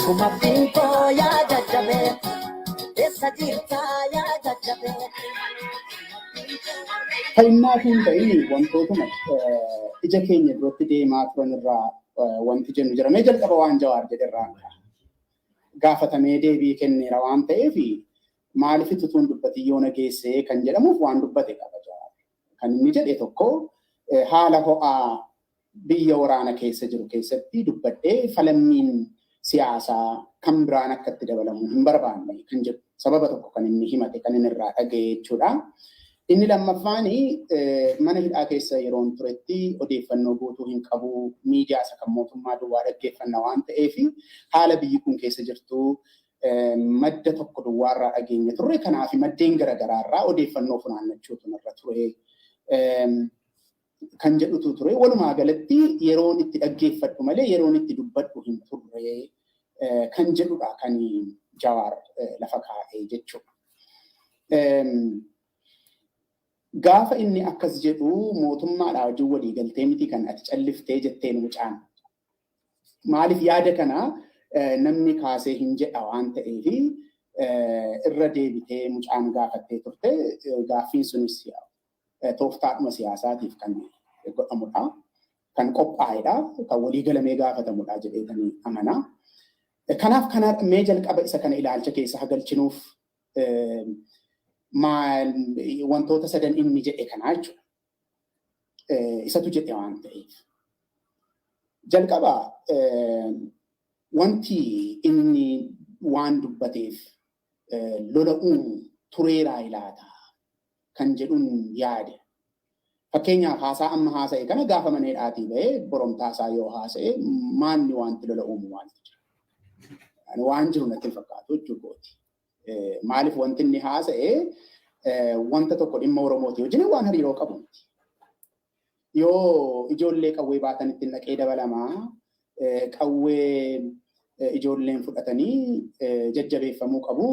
Kuma binkoo yaa jajjabee, eessa jirtaa yaa jajjabee. Ta'innaa fi hin ta'in wantootuma ija keenya duratti deemaa turan irraa wanti jennu jira. Mee jalqaba waan Jawaar jedhe irraa gaafatamee deebii kenneera waan ta'eef, maaliif utuun dubbatii yoona geessee kan jedhamuuf waan dubbate qaba Jawaar. Kan inni jedhe tokko, haala ho'aa biyya waraana keessa jiru keessatti dubbadhee falammiin siyaasaa kan biraan akka itti dabalamu hin barbaanne kan jedhu sababa tokko kan inni himate kan inni irraa dhaga'e jechuudha. Inni lammaffaan, mana hidhaa keessa yeroon turetti odeeffannoo guutuu hin qabu, miidiyaa isa kan mootummaa duwwaa dhaggeeffanna waan ta'eef, haala biyyi kun keessa jirtu madda tokko duwwaarraa dhageenya turre, kanaaf maddeen garaagaraarraa odeeffannoo funaannachuutu narra ture kan jedhutu ture. Walumaa galatti yeroon itti dhaggeeffadhu malee yeroon itti dubbadhu hin turre kan jedhudha kan Jawaar lafa kaa'ee jechuudha. Gaafa inni akkas jedhu, mootummaadhaa wajjin walii galtee miti kan ati calliftee jetteen mucaan. Maaliif yaada kana namni kaasee hin jedha waan ta'eef irra deebitee mucaan gaafattee turte. Gaaffiin sunis tooftaadhuma siyaasaatiif kan godhamudha. Kan qophaa'edha. Kan walii galamee gaafatamudha jedheetanii amana. Kanaaf kana mee jalqaba isa kana ilaalcha keessa hagalchinuuf maal wantoota sadan inni jedhe kanaa jechuudha. Isatu jedhe waan ta'eef. Jalqaba wanti inni waan dubbateef lola uumu tureeraa ilaata kan jedhuun yaade. Fakkeenyaaf, haasaa amma haasa'e kana gaafa mana hidhaatii ba'ee boromtaasaa yoo haasa'e, maanni wanti lola uumu maaltu jira? Waan jiru natti hin fakkaatu jechuudha. Maaliif wanti inni haasa'e wanta tokko dhimma Oromooti wajjin waan hariiroo qabu miti. Yoo ijoollee qawwee baatan ittiin dhaqee dabalamaa, qawwee ijoolleen fudhatanii jajjabeeffamuu qabu,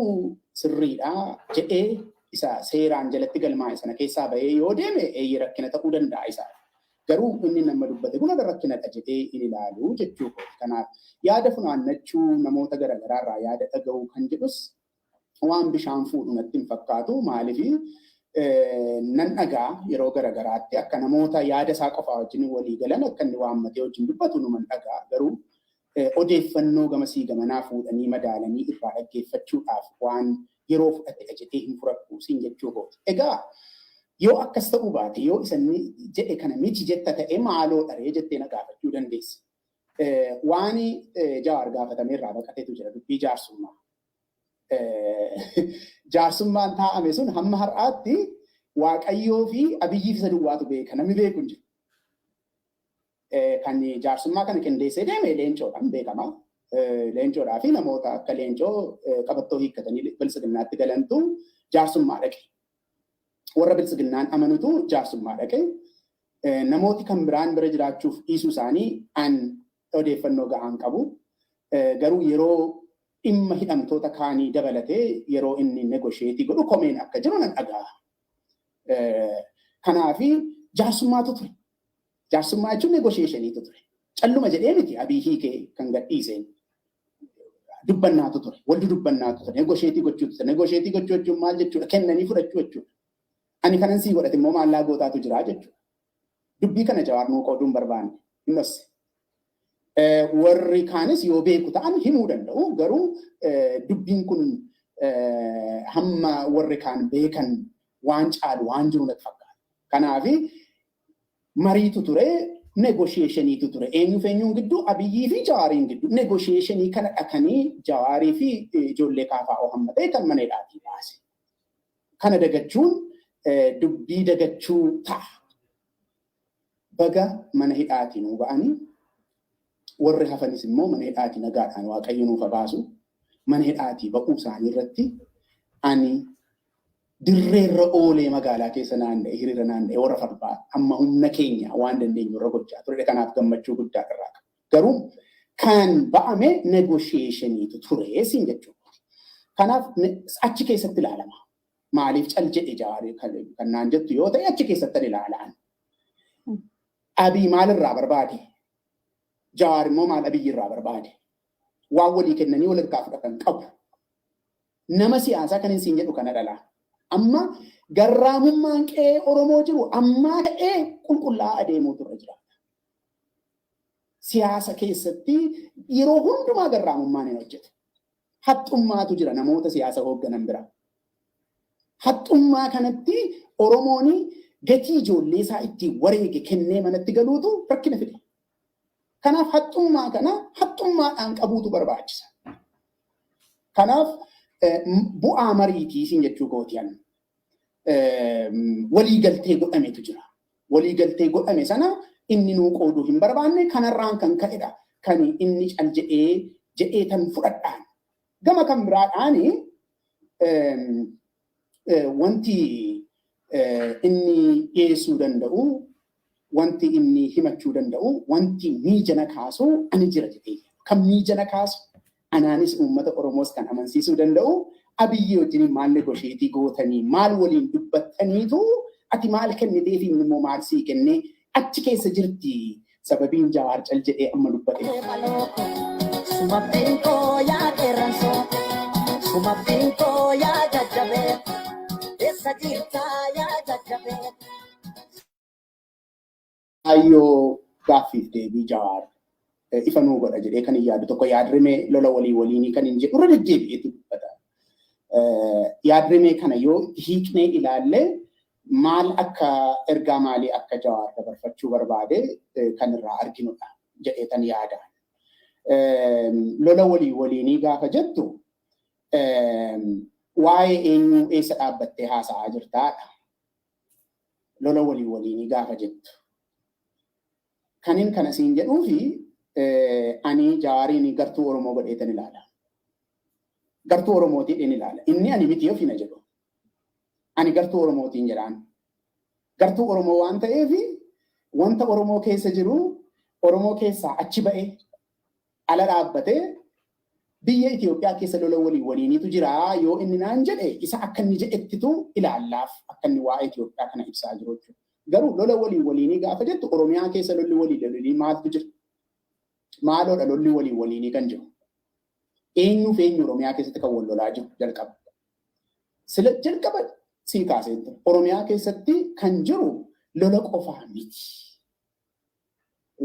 sirriidha jedhee isa seeraan jalatti galmaa'e sana keessaa bahee yoo deeme, eeyyee, rakkina ta'uu danda'a isaa. Garuu inni nama dubbate kun rakkinadha jedhee hin ilaalu jechuudha. Kanaaf yaada funaannachuu, namoota garaagaraa irraa yaada dhaga'uu kan jedhus waan bishaan fuudhu natti hin fakkaatu. Maaliif, nan dhagaa yeroo garaagaraatti akka namoota yaada isaa qofaa wajjin walii galan akka inni waammatee wajjin dubbatu numan dhagaa. Garuu odeeffannoo gamasii gamanaa fuudhanii madaalanii irraa dhaggeeffachuudhaaf waan yeroo fudhatedha jedhee hin fudhadhu siin jechuu kooti. Egaa yoo akkas ta'uu baate, yoo isa jedhe kana miti jetta ta'e, maaloo dharee jettee na gaafachuu dandeessa. Waan Jawaar gaafatame irraa baqateetu jira, dubbii jaarsummaa. Jaarsummaan taa'ame sun hamma har'aatti Waaqayyoo fi Abiyyiif isa duwwaatu beeka, namni beeku hin jiru. Kan jaarsummaa kana qindeessee deeme Leencoodhaan beekama. Leencoodhaa fi namoota akka Leencoo qabattoo hiikkatanii Biltsiginnaatti galantu jaarsummaa dhaqe. Warra Biltsiginnaan amanutu jaarsummaa dhaqe. Namooti kan biraan bira jiraachuuf dhiisuu isaanii an odeeffannoo gahaan qabu. Garuu yeroo dhimma hidhamtoota kaanii dabalatee yeroo inni negotiate godhu komeen akka jiru nan dhaga'a. Kanaafi jaarsummaatu ture. Jaarsummaa jechuun negotiationiitu ture. Calluma jedhee miti Abii hiikee kan gadhiiseen. Dubbannaatu ture. Waldi dubbannaatu ture. Negotiate gochuutu ture. Negotiate gochuu jechuun maal jechuudha? Kennanii fudhachuu jechuudha. Ani kanan sii godhate immoo maallaa gootaatu jira jechuudha. Dubbii kana Jawaar nuu qooduu hin barbaanne. Hin dhosse. Warri kaanis yoo beeku ta'an himuu danda'u. Garuu dubbiin kun hamma warri kaan beekan waan caalu waan jiru natti fakkaata. Kanaafi mariitu ture, negotiationiitu ture. Eenyuuf eenyuun gidduu? Abiyyii fi Jawaariin gidduu. Negotiationii kana dhaqanii Jawaarii fi ijoollee KFO hammatee kan mana hidhaatii baase. Kana dagachuun dubbii dagachuu ta'a. Baga mana hidhaatii nuu ba'anii, warri hafanis immoo mana hidhaatii nagaadhaan Waaqayyo nuuf baasu. Mana hidhaatii ba'uu isaanii irratti ani dirreerra oolee, magaalaa keessa naanna'e, hiriira naanna'e, warra farbaa amma humna keenya waan dandeenyu irra gochaa ture. Kanaaf gammachuu guddaa irraa qaba. Garuu kan ba'ame negotiationiitu ture siin jechuudha. Kanaaf achi keessatti ilaalama. Maaliif cal jedhe Jawaarii kan naan jettu yoo ta'e, achi keessatti ilaalaan. Abii maalirraa barbaade? Jawaar immoo maal Abiyyi irraa barbaade? Waan walii kennanii wal harkaa fudhatan qabu. Nama siyaasaa kan hin jedhu kana dhala. Amma garraamummaan qe'ee Oromoo jiru ammaa ka'ee qulqullaa'aa adeemuutu irra jira. Siyaasa keessatti yeroo hundumaa garraamummaan hin hojjetu. Haxxummaatu jira namoota siyaasa hoogganan bira. Haxxummaa kanatti Oromoon gatii ijoollee isaa ittiin wareege kennee manatti galuutu rakkina fide. Kanaaf haxxummaa kana haxxummaadhaan qabuutu barbaachisa. Kanaaf bu'aa mariitii siin jechuu kootiyan waliigaltee godhametu jira. Waliigaltee godhame sana inni nuu qooduu hin barbaanne, kanarraan kan ka'edha. Kan inni cal jedhee jedhee tan fudhadhaan. Gama kan biraadhaani wanti inni dhiyeessuu danda'u, wanti inni himachuu danda'u, wanti miijana kaasu ani jira jedhee. Kan miijana kaasu, anaanis uummata Oromoos kan amansiisuu danda'u, Abiyyi wajjin maal negotiate gootanii, maal waliin dubbattaniitu, ati maal kenniteef, inni immoo maal sii kennee achi keessa jirti sababiin Jawaar cal jedhee amma dubbate. Sumabdiin koo yaa qeerransoo, sumabdiin koo yaa jajjabee, eessa jirtaa yaa jajjabee? Kaayyoo gaaffiif deebii Jawaar ifa nuu godha jedhee kan hin yaadu tokko yaadrimee lola walii waliinii kan hin jedhu irra deddeebi'eetu dubbata. Yaadrimee kana yoo itti hiiknee ilaalle, maal akka ergaa maalii akka Jawaar dabarfachuu barbaade kan irraa arginudha jedhee tan yaada. Lola walii waliinii gaafa jettu waa'ee eenyuu eessa dhaabbattee haasa'aa jirtaadha. Lola walii waliinii gaafa jettu. Kanin kana siin jedhuu fi ani Jawaariin gartuu Oromoo godheetan ilaala. Gartuu Oromootiin ilaala. Inni ani miti ofiina jedhu. Ani gartuu Oromootiin jedhaan. Gartuu Oromoo waan ta'eef, wanta Oromoo keessa jiru, Oromoo keessaa achi ba'e ala dhaabbatee biyya Itoophiyaa keessa lola walii waliiniitu jira yoo inni naan jedhe, isa akka inni jedhettitu ilaallaaf, akka inni waa'ee Itoophiyaa kana ibsaa jiru jechuudha. Garuu lola walii waliinii gaafa jettu, Oromiyaa keessa lolli walii waliinii maaltu jira? Maaloodha lolli walii waliinii kan jiru? Eenyuuf eenyu Oromiyaa keessatti kan wal lolaa jiru jalqaba? Sila jalqaba sii kaaseetti Oromiyaa keessatti kan jiru lola qofaa miti.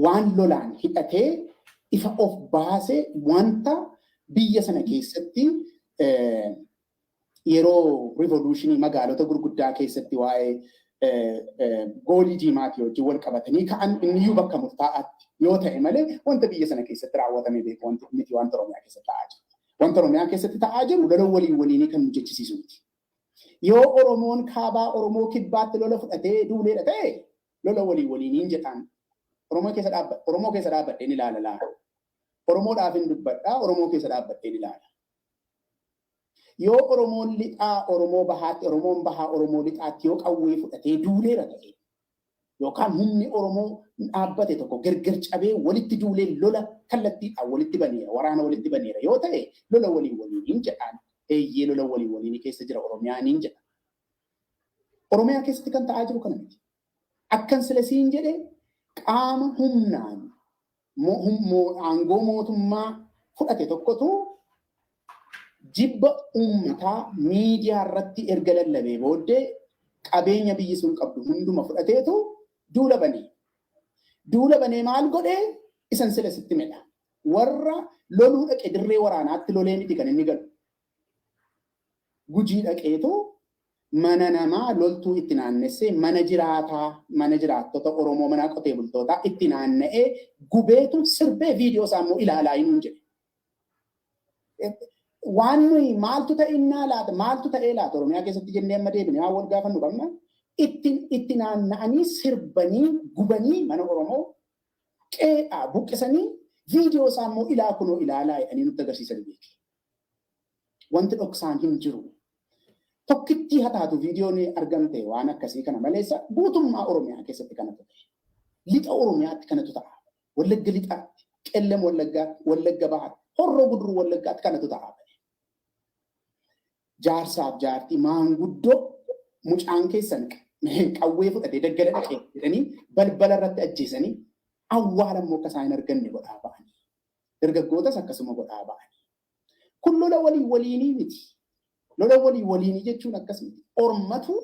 Waan lolaan hidhatee ifa of baasee, wanta biyya sana keessatti yeroo revolution magaalota gurguddaa keessatti waa'ee goolii diimaatii wajjin wal qabatanii ka'an, inniyyuu bakka murtaa'aatti yoo ta'e malee, wanta biyya sana keessatti raawwatamee beeku wanti miti wanta Oromiyaa keessatti ta'aa jiru. Wanta Oromiyaa keessatti ta'aa jiru lola waliin waliinii kan nu jechisiisu miti. Yoo Oromoon kaabaa Oromoo kibbaatti lola fudhatee duuleedha ta'e, lola walii waliiniin jedhaan. Oromoo keessa dhaabbadheen ilaala laala. Oromoodhaaf hin dubbadhaa, Oromoo keessa dhaabbadheen ilaala. Yoo Oromoon lixaa Oromoo bahaatti, Oromoon bahaa Oromoo lixaatti yoo qawwee fudhatee duuleera ta'e, yookaan humni Oromoo dhaabbate tokko gargar cabee walitti duulee lola kallattiidhaan walitti baneera, waraana walitti baneera yoo ta'e, lola walii waliiniin jedhaan. Eeyyee, lola walii waliinii keessa jira Oromiyaaniin jedha. Oromiyaa keessatti kan ta'aa jiru kana miti. Akkan sila siin jedhe, qaama humnaan aangoo mootummaa fudhate tokkotu jibba uummataa miidiyaa irratti erga lallabee booddee qabeenya biyyi sun qabdu hunduma fudhateetu duula banee. Duula banee maal godhee? Isan sila sitti medha. Warra loluu dhaqe dirree waraanaatti lolee miti kan inni galu. Gujii dhaqeetu mana namaa loltuu itti naannessee, mana jiraataa, mana jiraattota Oromoo, mana qotee bultootaa itti naanna'ee gubeetu sirbee viidiyoo isaa immoo ilaalaa hinuun jedhe. Waan nuyi maaltu ta'innaa laata, maaltu ta'ee laata Oromiyaa keessatti jennee amma deebine waan wal gaafannu qabna. Itti naanna'anii sirbanii gubanii mana Oromoo qe'eedhaa buqqisanii, viidiyoo isaa immoo ilaa kunoo ilaalaa jedhanii nutti agarsiisanii beeki. Wanti dhoksaan hin jiru. Tokkittii haa taatu viidiyoon argamte waan akkasii kana maleessa, guutummaa Oromiyaa keessatti kanatu ta'e. Lixa Oromiyaatti kanatu ta'a. Wallagga lixaatti, Qellem Wallaggaatti, Wallagga Bahaatti, Horroo Guduruu Wallaggaatti kanatu ta'a. Jaarsaaf jaartii, maanguddoo, mucaan keessan qawwee fudhatee daggala dhaqee jedhanii balbala irratti ajjeesanii awwaala immoo akka isaan hin arganne godhaa ba'anii. Dargaggootas akkasuma godhaa ba'an. Kun lola walii waliinii miti. Lola walii waliinii jechuun akkas miti. Ormatu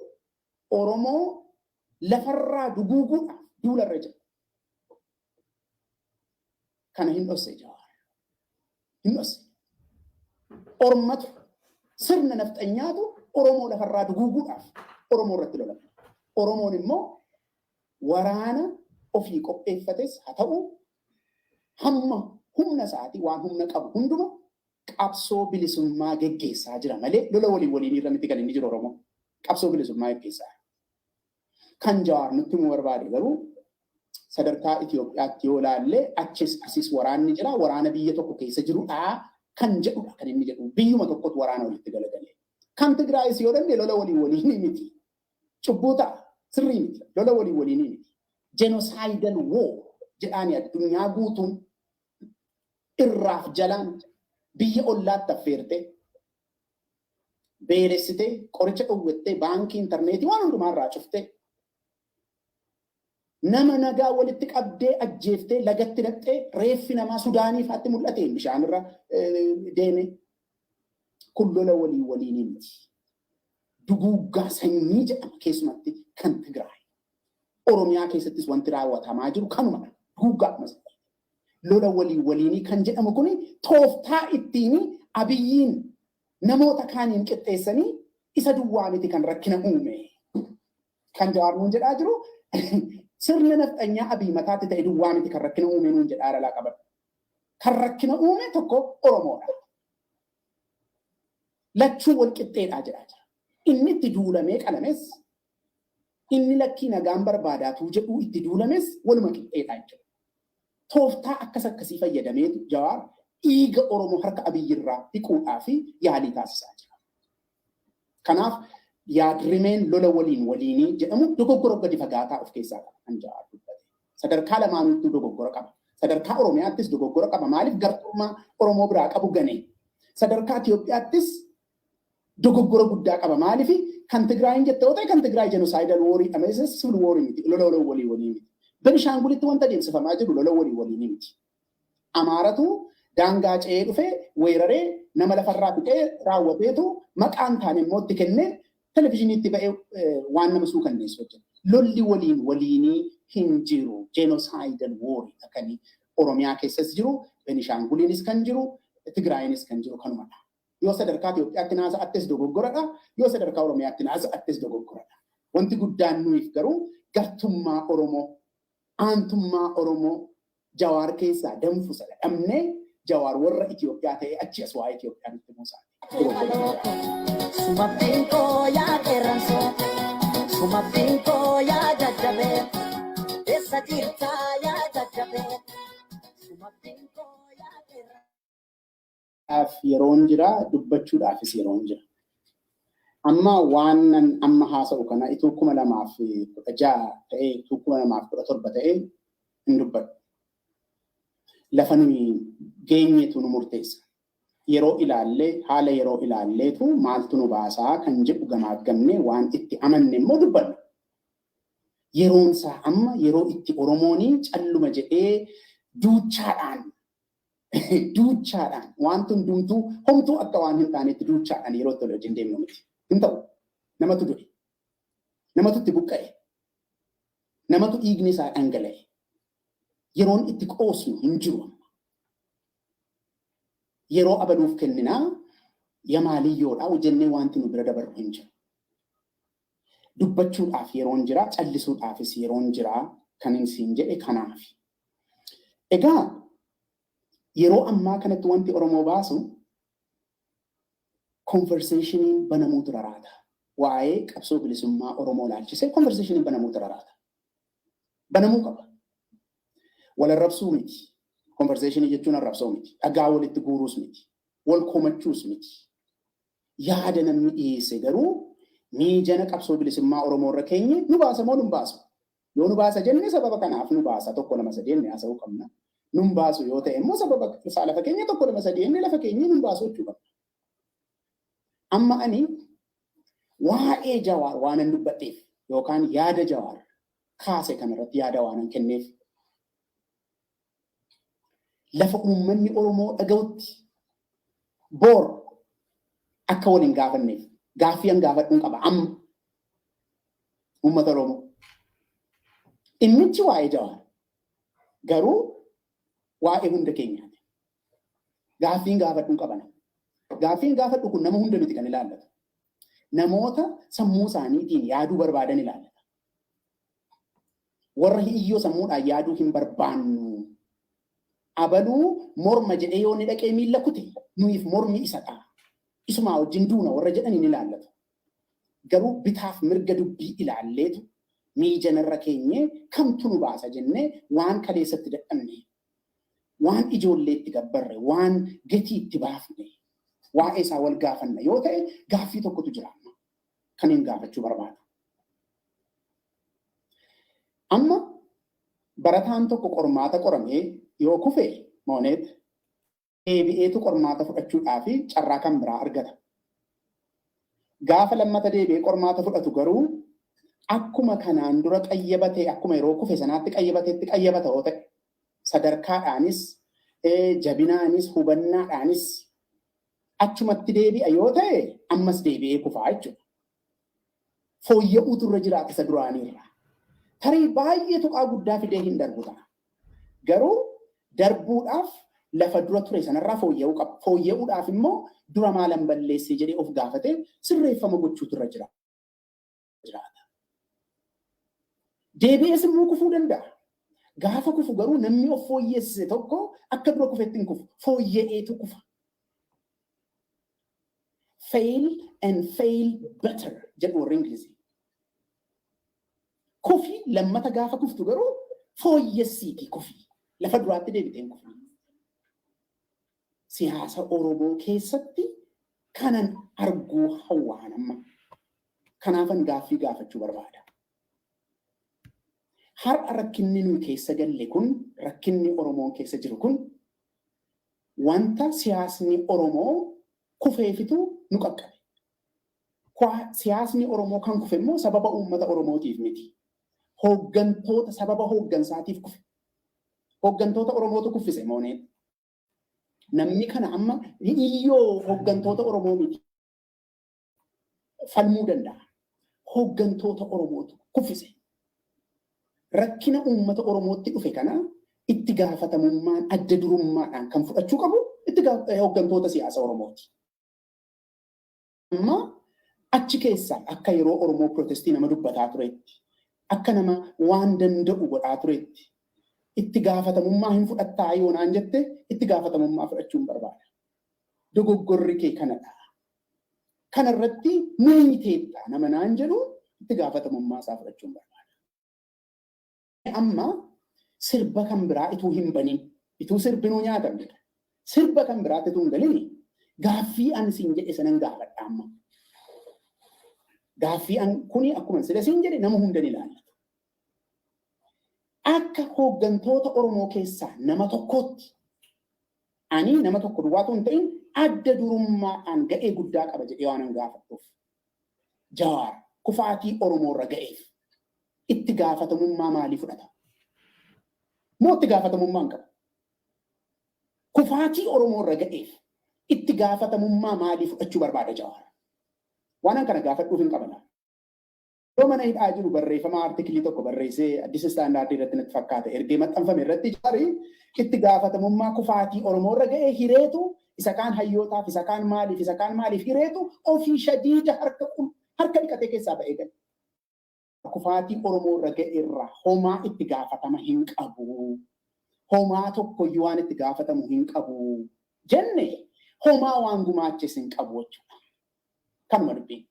Oromoo lafarraa duguuguudhaaf duularra jira. Kana hin dhosse Jawaar. Hin dhosse. Ormatu, sirna nafxanyaatu Oromoo lafarraa duguuguudhaaf Oromoo irratti lolama. Oromoon immoo waraana ofii qopheeffates haa ta'u, hamma humna isaatii waan humna qabu hunduma qabsoo bilisummaa geggeessaa jira malee lola walii waliin irra miti kan inni jiru Oromoo. Qabsoo bilisummaa geggeessaa. Kan Jawaar nutti himuu barbaade garuu, sadarkaa Itoophiyaatti yoo ilaalle achis asis waraanni jira, waraana biyya tokko keessa jirudha kan jedhudha kan inni jedhu. Biyyuma tokkotu waraana walitti galagalee. Kan Tigraayis yoo danne lola walii waliin miti. Cubbuu ta'a. Sirrii miti. Lola walii waliin miti. Genocidal war jedhaani addunyaa guutuun irraaf jalaan biyya ollaatti affeerte, beelessitee, qoricha dhowwattee, baankii, intarneetii waan hundumaa irraa cuftee, nama nagaa walitti qabdee ajjeeftee lagatti naqxee, reeffi namaa Sudaanii faatti mul'ate bishaan irra deeme. Kun lola walii waliinii miti. Duguuggaa sanyii jedhama keessumatti kan Tigraay. Oromiyaa keessattis wanti raawwatamaa jiru kanumadha. Duguuggaa lola walii waliinii kan jedhamu kuni tooftaa ittiin Abiyyiin namoota kaaniin qixxeessanii isa duwwaa miti kan rakkina uume. Kan Jawaar nuun jedhaa jiru, sirna nafxanyaa Abiy mataatti ta'e duwwaa miti kan rakkina uume nuun jedhaa ralaa qabadhu. Kan rakkina uume tokko Oromoodha. Lachuu wal qixxeedhaa jedhaa jira. Inni itti duulamee qalames, inni lakkii nagaan barbaadaatuu jedhuu itti duulames waluma qixxeedhaa jechuudha. Tooftaa akkas akkasii fayyadameetu Jawaar dhiiga Oromoo harka Abiyyirraa dhiquudhaa fi yaalii taasisaa jira. Kanaaf yaadrimeen lola waliin waliinii jedhamu dogoggora gadi fagaataa of keessaa qaba kan Jawaar dubbate. Sadarkaa lamaanittuu dogoggora qaba. Sadarkaa Oromiyaattis dogoggora qaba. Maaliif? Gartummaa Oromoo biraa qabu gane. Sadarkaa Itoophiyaattis dogoggora guddaa qaba. Maaliif? Kan Tigraayin jette yoo ta'e, kan Tigraay genocidal warii dhameesses civil warii miti. Lola walii walii miti. Benishaangulitti wanta adeemsifamaa jiru lola walii walii miti. Amaaratu daangaa ce'ee dhufee weeraree nama lafarraa fixee raawwateetu maqaan taane immoo itti kennee televizhiniitti ba'ee waan nama suukanneessu hojjeta. Lolli waliin waliinii hin jiru. Genocidal warii akkanii Oromiyaa keessas jiru, Benishaanguliinis kan jiru, Tigraayinis kan jiru kanumadha. Yoo sadarkaa Itoophiyaatti naasa'attes dogoggoradha. Yoo sadarkaa Oromiyaatti naasa'attes dogoggoradha. Wanti guddaan nuyiif garuu gartummaa Oromoo, aantummaa Oromoo Jawaar keessaa danfu sana dhabnee Jawaar warra Itoophiyaa ta'ee achi as waa'ee Itoophiyaa nutti muusaati. Suma binkoo yaa qeerransoo, suma binkoo yaa jajjabee, eessa jirtaa yaa jajjabee, suma binkoo yaa qeerransoo. Yeroon jira, dubbachuudhaafis yeroon jira. Amma waan nan amma haasa'u kana ituu 2016 ta'ee, ituu 2017 ta'ee hin dubbadhu. Lafa nuyi geenyetu nu murteessa. Yeroo ilaallee, haala yeroo ilaalleetu maaltu nu baasaa kan jedhu gamaaggamnee waan itti amanne immoo dubbanna. Yeroon isaa amma yeroo itti Oromoon calluma jedhee duuchaadhaan duuchaadhaan wanti hundumtuu homtuu akka waan hin taanetti duuchaadhaan yeroo itti wajjin deemnu miti. Hin ta'u. Namatu du'e. Namatu itti buqqa'e. Namatu dhiigni isaa dhangala'e. Yeroon itti qoosnu hin jiru amma. Yeroo abaluuf kenninaa yamaaliyyoodha jennee wanti nu bira dabarru hin jiru. Dubbachuudhaaf yeroon jira, callisuudhaafis yeroon jira kan inni siin jedhe kanaaf. Egaa yeroo ammaa kanatti wanti Oromoo baasu conversationiin banamuutu raraata. Waa'ee qabsoo bilisummaa Oromoo laalchisee conversationiin banamuutu raraata. Banamuu qaba. Wal arrabsuu miti. Conversationii jechuun arrabsoo miti. Dhagaa walitti guuruus miti. Wal komachuus miti. Yaada namni dhiyeesse garuu miijana qabsoo bilisummaa Oromoo irra keenye nu baasa moo nu baasu? Yoo nu baasa jenne, sababa kanaaf nu baasa, tokko lama sadii jenne haasa'uu qabna. Nun baasu yoo ta'e immoo, sababa isaa lafa keenya, tokko lama sadii jenne lafa keenya nun baasu jechuu qabna. Amma ani waa'ee Jawaar waanan dubbadheef yookaan yaada Jawaar kaase kanarratti yaada waanan kenneef Lafa uummanni Oromoo dhaga'utti boor akka waliin gaafanneef gaaffii an gaafadhuun qaba amma uummata Oromoo. Dhimmichi waa'ee Jawaar garuu waa'ee hunda keenyaati. Gaaffiin gaafadhuun qaba nama. Gaaffiin gaafadhu kun nama hunda miti kan ilaallatu. Namoota sammuu isaaniitiin yaaduu barbaadan ilaallata. Warra hiyyoo sammuudhaan yaaduu hin barbaannu. Abaluu morma jedhee yoo inni dhaqee miilla kute, nuyiif mormi isadha. Isumaa wajjin duuna warra jedhaniin ilaallatu. Garuu bitaaf mirga dubbii ilaalleetu miijanarra keenyee kamtu nu baasa jennee, waan kaleessatti dadhabne, waan ijoollee itti gabbarre, waan gatii itti baafne, waa'ee isaa wal gaafanna yoo ta'e, gaaffii tokkotu jira amma kan hin gaafachuu barbaadu. Amma barataan tokko qormaata qoramee yoo kufe, mooneet deebi'eetu qormaata fudhachuudhaa fi carraa kan biraa argata. Gaafa lammata deebi'ee qormaata fudhatu garuu akkuma kanaan dura qayyabatee, akkuma yeroo kufe sanaatti qayyabateetti qayyabata yoo ta'e, sadarkaadhaanis, jabinaanis, hubannaadhaanis achumatti deebi'a yoo ta'e, ammas deebi'ee kufaa jechuudha. Fooyya'uutu irra jiraata isa duraaniirra. Tarii baay'ee tuqaa guddaa fidee hin darbu ta'a. Garuu darbuudhaaf lafa dura ture sanarraa fooyya'uu qaba. Fooyya'uudhaaf immoo dura maalan balleessee jedhee of gaafatee sirreeffama gochuutu irra jiraata. Deebi'ees immoo kufuu danda'a. Gaafa kufu garuu namni of fooyyessise tokko akka dura kufetti hin kufu. Fooyya'eetu kufa. "Fail and fail better" jedhu warri Ingilizii. Kufi, lammata gaafa kuftu garuu fooyyessiiti kufi. Lafa duraatti deebitee hin kufne. Siyaasa Oromoo keessatti kanan arguu hawwaan amma. Kanaafan gaaffii gaafachuu barbaada. Har'a rakkinni nuyi keessa galle kun, rakkinni Oromoon keessa jiru kun, wanta siyaasni Oromoo kufeefitu nu qaqqabe. Siyaasni Oromoo kan kufe immoo sababa uummata Oromootiif miti. Hooggantoota, sababa hooggansaatiif kufe. Hooggantoota Oromootu kuffise moonee. Namni kana amma iyyoo hooggantoota Oromoo miti. Falmuu danda'a. Hooggantoota Oromootu kuffise. Rakkina uummata Oromootti dhufe kana itti gaafatamummaan adda durummaadhaan kan fudhachuu qabu itti hooggantoota siyaasa Oromooti. Amma achi keessaa akka yeroo Oromoo protestii nama dubbataa turetti, akka nama waan danda'u godhaa turetti, itti gaafatamummaa hin fudhattaa yoo naan jette, itti gaafatamummaa fudhachuu hin barbaada. Dogoggorri kee kanadha. Kanarratti nuyi teetta nama naan jedhu, itti gaafatamummaa isaa fudhachuu hin barbaada. Amma sirba kan biraa ituu hin banin, ituu sirbinuu nyaatamne, sirba kan biraatti ituu hin galini, gaaffii an siin jedhe sanan gaafadha amma. Gaaffii an kuni akkuma sila siin jedhe nama hunda ni ilaallatu. Akka hooggantoota Oromoo keessaa nama tokkootti, ani nama tokko duwwaatu hin ta'in, adda durummaadhaan ga'ee guddaa qaba jedhee waan an gaafadhuuf. Jawaar kufaatii Oromoo irra ga'eef itti gaafatamummaa maalii fudhata? Moo itti gaafatamummaa hin qabu? Kufaatii Oromoo irra ga'eef itti gaafatamummaa maalii fudhachuu barbaada Jawaar? Waan an kana gaafadhuuf hin qabana. Yeroo mana hidhaa jiru barreeffama artikilii tokko barreessee Addis Standard irratti natti fakkaata ergee maxxanfame irratti, Jawaari itti gaafatamummaa kufaatii Oromoo irra ga'ee hireetu, isa kaan hayyootaaf, isa kaan maaliif, isa kaan maaliif hireetu, ofii shadiida harka dhiqatee keessaa ba'ee gale. Kufaatii Oromoo irra ga'e irraa homaa itti gaafatama hin qabu. Homaa tokkoyyuu waan itti gaafatamu hin qabu jenne, homaa waan gumaaches hin qabu jechuudha. Kanuma dubbiin.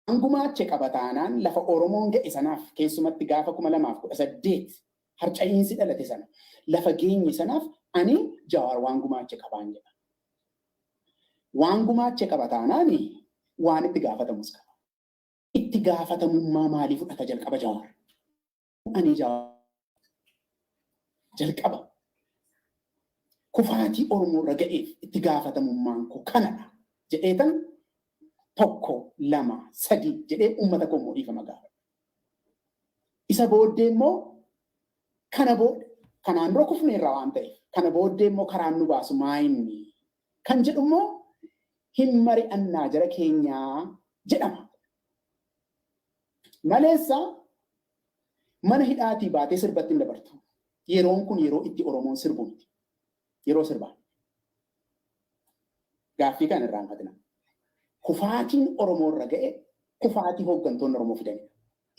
Waan gumaache qaba taanaan, lafa Oromoon ga'e sanaaf, keessumatti gaafa 2018 harca'iinsi dhalate sana lafa geenye sanaaf, ani Jawaar waan gumaache qabaan jedha. Waan gumaache qaba taanaan waan itti gaafatamus qaba. Itti gaafatamummaa maalii fudhata jalqaba Jawaar? Ani Jawaar jalqaba kufaatii Oromoo irra ga'eef itti gaafatamummaan koo kanadha jedheetan tokko, lama, sadi jedhee uummata koo immoo dhiifama gaafadha. Isa booddee immoo kana booda Kanaan dura kufneerra waan ta'eef kana booddee immoo karaan nu baasu maayinni kan jedhu immoo hin mari'annaa jara keenyaa jedhama. Maleessa mana hidhaatii baatee sirbatti hin dabartu. Yeroon kun yeroo itti Oromoon sirbu miti. Yeroo sirbaa. Gaaffii kan irraanfatina. Kufaatiin Oromoo irra ga'e kufaatii hooggantoonni Oromoo fidanidha.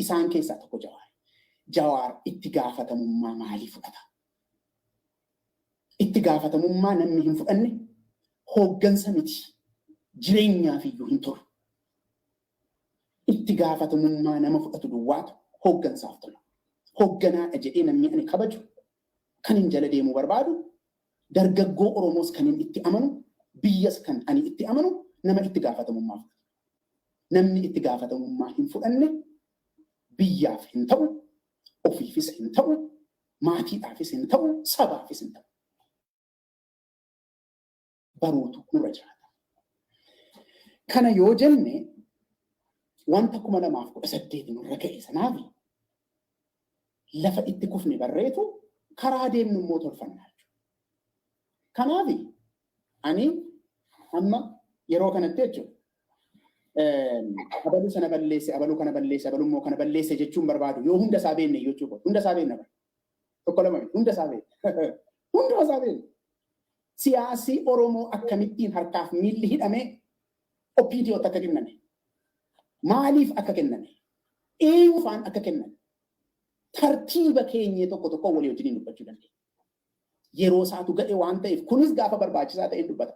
Isaan keessaa tokko Jawaar. Jawaar itti gaafatamummaa maalii fudhata? Itti gaafatamummaa namni hin fudhanne hooggansa miti. Jireenyaaf iyyuu hin tolu. Itti gaafatamummaa nama fudhatu duwwaatu hooggansaaf tola. Hoogganaadha jedhee namni ani kabaju, kan hin jala deemuu barbaadu, dargaggoo Oromoos kan hin itti amanu, biyyas kan ani itti amanu nama itti gaafatamummaa fudhatu. Namni itti gaafatamummaa hin fudhanne biyyaaf hin ta'u, ofiifis hin ta'u, maatiidhaafis hin ta'u, sabaafis hin ta'u. Baruutu nurra jiraata. Kana yoo jenne, wanta 2018 nurra ga'e sanaaf lafa itti kufne barreetu karaa deemnu immoo tolfannaa jechuudha. Kanaaf ani amma yeroo kanatti jechuudha, abaluu sana balleesse, abaluu kana balleesse, abaluu immoo kana balleesse jechuun barbaadu yoo hunda isaa beekne jechuudha. Hunda isaa beekna bara. Tokko lama miti, hunda isaa beekna. Hunduma isaa beekna. Siyaasi Oromoo akkamittiin harkaaf miilli hidhamee OPDOtti akka kenname? Maaliif akka kenname? Eenyufaan akka kenname? Tartiiba keenyee tokko tokko walii wajjin dubbachuu dandeenya. Yeroo isaatu ga'e waan ta'eef kunis gaafa barbaachisaa ta'een dubbata.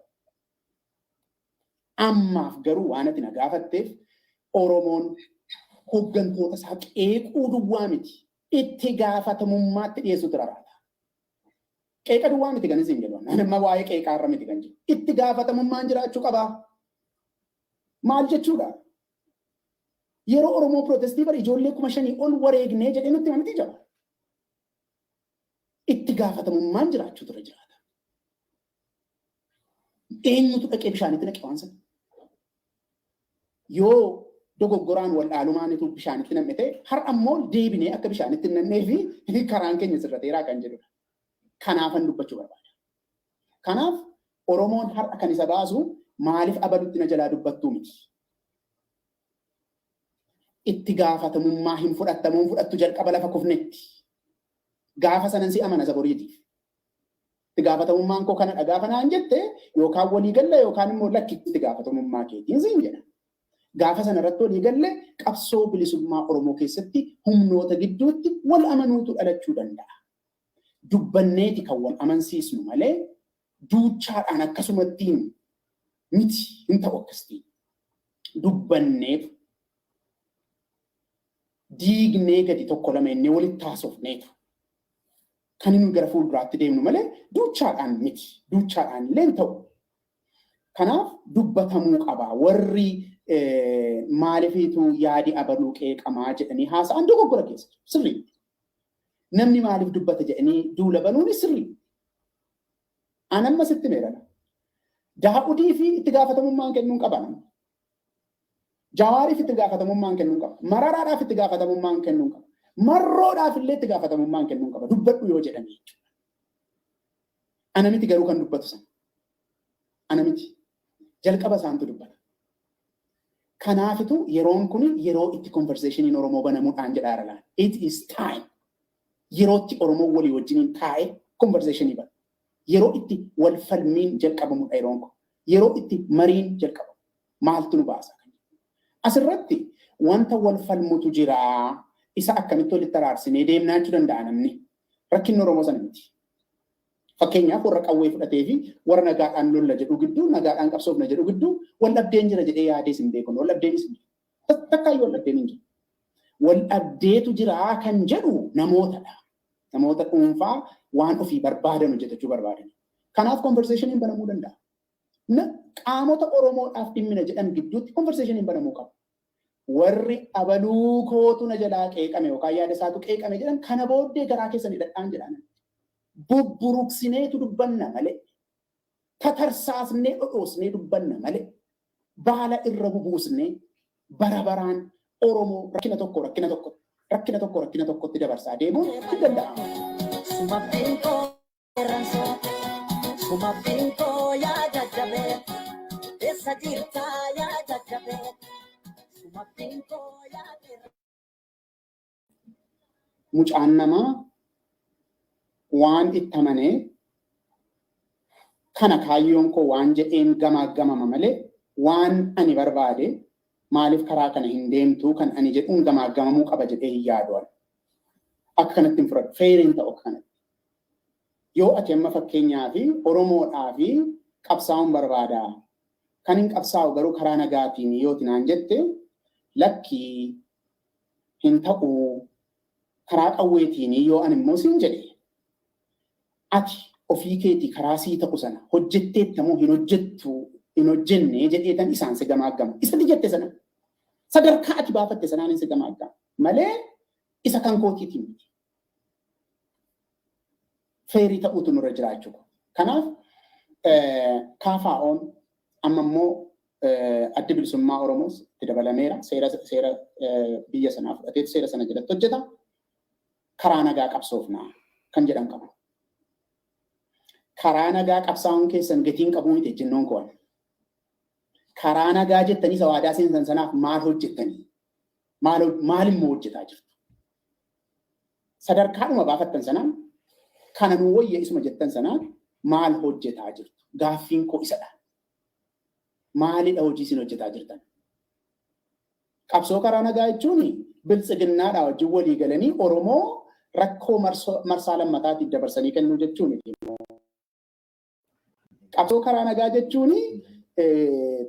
Ammaaf garuu waan ati na gaafatteef, Oromoon hooggantoota isaa qeequu duwwaa miti. Itti gaafatamummaatti dhiyeessutu raraata. Qeeqa duwwaa miti kan isin jedhu. Ani amma waa'ee qeeqaa irra miti kan jiru. Itti gaafatamummaan jiraachuu qabaa. Maal jechuudha? Yeroo Oromoo protestii bara ijoollee 5,000 ol wareegnee jedhee nutti hima miti jaba. Itti gaafatamummaan jiraachuu ture jiraata. Eenyutu dhaqee bishaanitti naqe waan sana? Yoo dogoggoraan wal dhaalumaanitu bishaanitti nam'e ta'e, har'a immoo deebinee akka bishaanitti hin nam'ee fi karaan keenya sirrateeraa kan jedhudha. Kanaafan dubbachuu barbaada. Kanaaf Oromoon har'a kan isa baasu maaliif abalutti na jalaa dubbattuu miti. Itti gaafatamummaa hin fudhattamuun fudhattu jalqaba lafa kufnetti. Gaafa sanan si amana isa boriitiif. Itti gaafatamummaan koo kanadha gaafa naan jette, yookaan walii galla yookaan immoo lakki, itti gaafatamummaa keetiin siin jedha. Gaafa sana irratti walii galle, qabsoo bilisummaa Oromoo keessatti humnoota gidduutti wal amanuutu dhalachuu danda'a. Dubbanneeti kan wal amansiisnu malee duuchaadhaan akkasumattiin miti, hin ta'u akkasitiin. Dubbanneetu diignee gadi tokko lama inni walitti haasofneetu kan inni gara fuulduraatti deemnu malee duuchaadhaan miti. Duuchaadhaan illee hin ta'u. Kanaaf dubbatamuu qaba. Warri maalifiitu yaadi abaluu qeeqamaa jedhanii haasa'an dogoggora keessa jiru. Sirrii. Namni maaliif dubbata jedhanii duula banuunis sirrii. An amma sitti meerana. Daa'udii fi itti gaafatamummaan kennuun qaba. Jawaariif itti gaafatamummaan kennuun qaba. Mararaadhaaf itti gaafatamummaan kennuun qaba. Marroodhaaf illee itti gaafatamummaan kennuun qaba. Dubbadhu yoo jedhame jechuudha. Ana miti garuu kan dubbatu sana. Ana miti. Jalqaba isaantu dubbata. Kanaafitu yeroon kun yeroo itti conversationiin Oromoo banamuudhaan jedhaa jira. It is time. Yerootti Oromoo walii wajjiniin taa'ee conversationii bana. Yeroo itti wal falmiin jalqabamudha yeroon kun. Yeroo itti mariin jalqabamu. Maaltu nu baasa? Asirratti wanta wal falmutu jira. Isa akkamitti walitti araarsinee deemnaa jechuu danda'a namni. Rakkinni Oromoo sana miti. Fakkeenyaaf, warra qawwee fudhatee fi warra nagaadhaan lolla jedhu gidduu, nagaadhaan qabsoofna jedhu gidduu wal dhabdeen jira jedhee yaadees hin beeku. Wal dhabdeenis hin jiru. Takkaayyuu wal dhabdeen hin jiru. Wal dhabdeetu jira kan jedhu namootadha. Namoota dhuunfaa waan ofii barbaadan hojjetachuu barbaadan. Kanaaf conversationiin banamuu danda'a. Qaamota Oromoodhaaf dhimmina jedhan gidduutti conversationiin banamuu qaba. Warri abaluu kootu na jalaa qeeqame yookaan yaada isaatu qeeqame jedhan, kana booddee garaa keessan hidhadhaan jedhaan. Bubburuqsineetu dubbanna malee, tatarsaasnee dhodhoosnee dubbanna malee, baala irra bubuusnee bara baraan Oromoo rakkina tokko rakkina tokko rakkina tokko rakkina tokkotti dabarsaa deemuun hin danda'amu. Suma binkoo qeerransoo, suma binkoo yaa jajjabee, eessa jirtaa yaa jajjabee, suma binkoo yaa qeerransoo. Mucaan namaa waan itti amanee kana kaayyoon koo waan jedheen gamaa gamama malee, waan ani barbaade maaliif karaa kana hin deemtuu kan ani jedhuun gamaa gamamuu qaba jedhee hin yaadu. Akka kanatti hin fudhadhu. Fairiin ta'u akka kanatti. Yoo ati amma fakkeenyaa fi Oromoodhaa fi qabsaa'uun barbaada. Kan hin qabsaa'u garuu karaa nagaatiin yoo naan jette, lakkii, hin ta'uu, karaa qawweetiin yoo ani immoo siin jedhe, ati ofii keetii karaa sii ta'u sana hojjetteetta moo hin hojjettu, hin hojjenne jedheetan isaan si gamaaggama. Isatti jette sana, sadarkaa ati baafatte sanaan si gamaaggama malee isa kan kootiitiin miti. Fairii ta'uutu nurra jiraachuu. Kanaaf KFO'n amma immoo Addi Bilisummaa Oromoos itti dabalameera. Seera biyya sanaa fudhatee seera sana jalatti hojjeta. Karaa nagaa qabsoofnaa kan jedhan qabu. Karaa nagaa qabsaa'uun keessan gatiin qabuu miti ejjennoon koo. Karaa nagaa jettanii isa waadaa seensan sanaaf maal hojjettanii? Maal immoo hojjetaa jirtu? Sadarkaadhuma baafattan sanaan, kana nuu wayya isuma jettan sanaan maal hojjetaa jirtu? Gaaffiin koo isadha. Maalidha hojii isin hojjetaa jirtan? Qabsoo karaa nagaa jechuun biltsiginnaadhaa wajjin walii galanii Oromoo rakkoo marsaa lammataatiif dabarsanii kennuu jechuun. Qabsoo karaa nagaa jechuun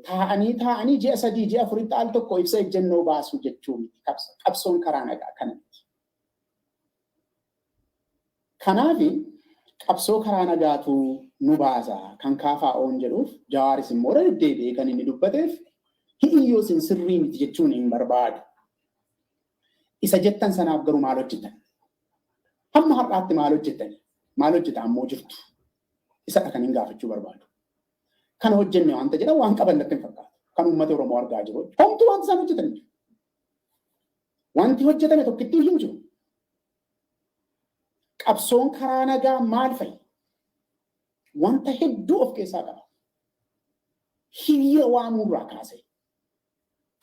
taa'anii taa'anii ji'a 3, ji'a 4tti al tokko ibsa ejjennoo baasuu jechuu miti. Qabsoon karaa nagaa kana miti. Kanaaf qabsoo karaa nagaatu nu baasa kan KFO'n jedhuuf, Jawaaris immoo irra deddeebi'ee kan inni dubbateef, hi'iyyoo isin sirrii miti jechuun hin barbaadu. Isa jettan sanaaf garuu maal hojjetan? Hamma har'aatti maal hojjetan? Maal hojjeta ammoo jirtu? Isadha kan hin gaafachuu barbaadu. Kana hojjenne wanta jedhan waan qaban natti hin fakkaatu. Kan uummata Oromoo argaa jiru. Homtuu wanti isaan hojjetan hin jiru. Wanti hojjetame tokkittiin hin jiru. Qabsoon karaa nagaa maal fa'i? Wanta hedduu of keessaa qaba. Hiriira waamuurraa kaasee,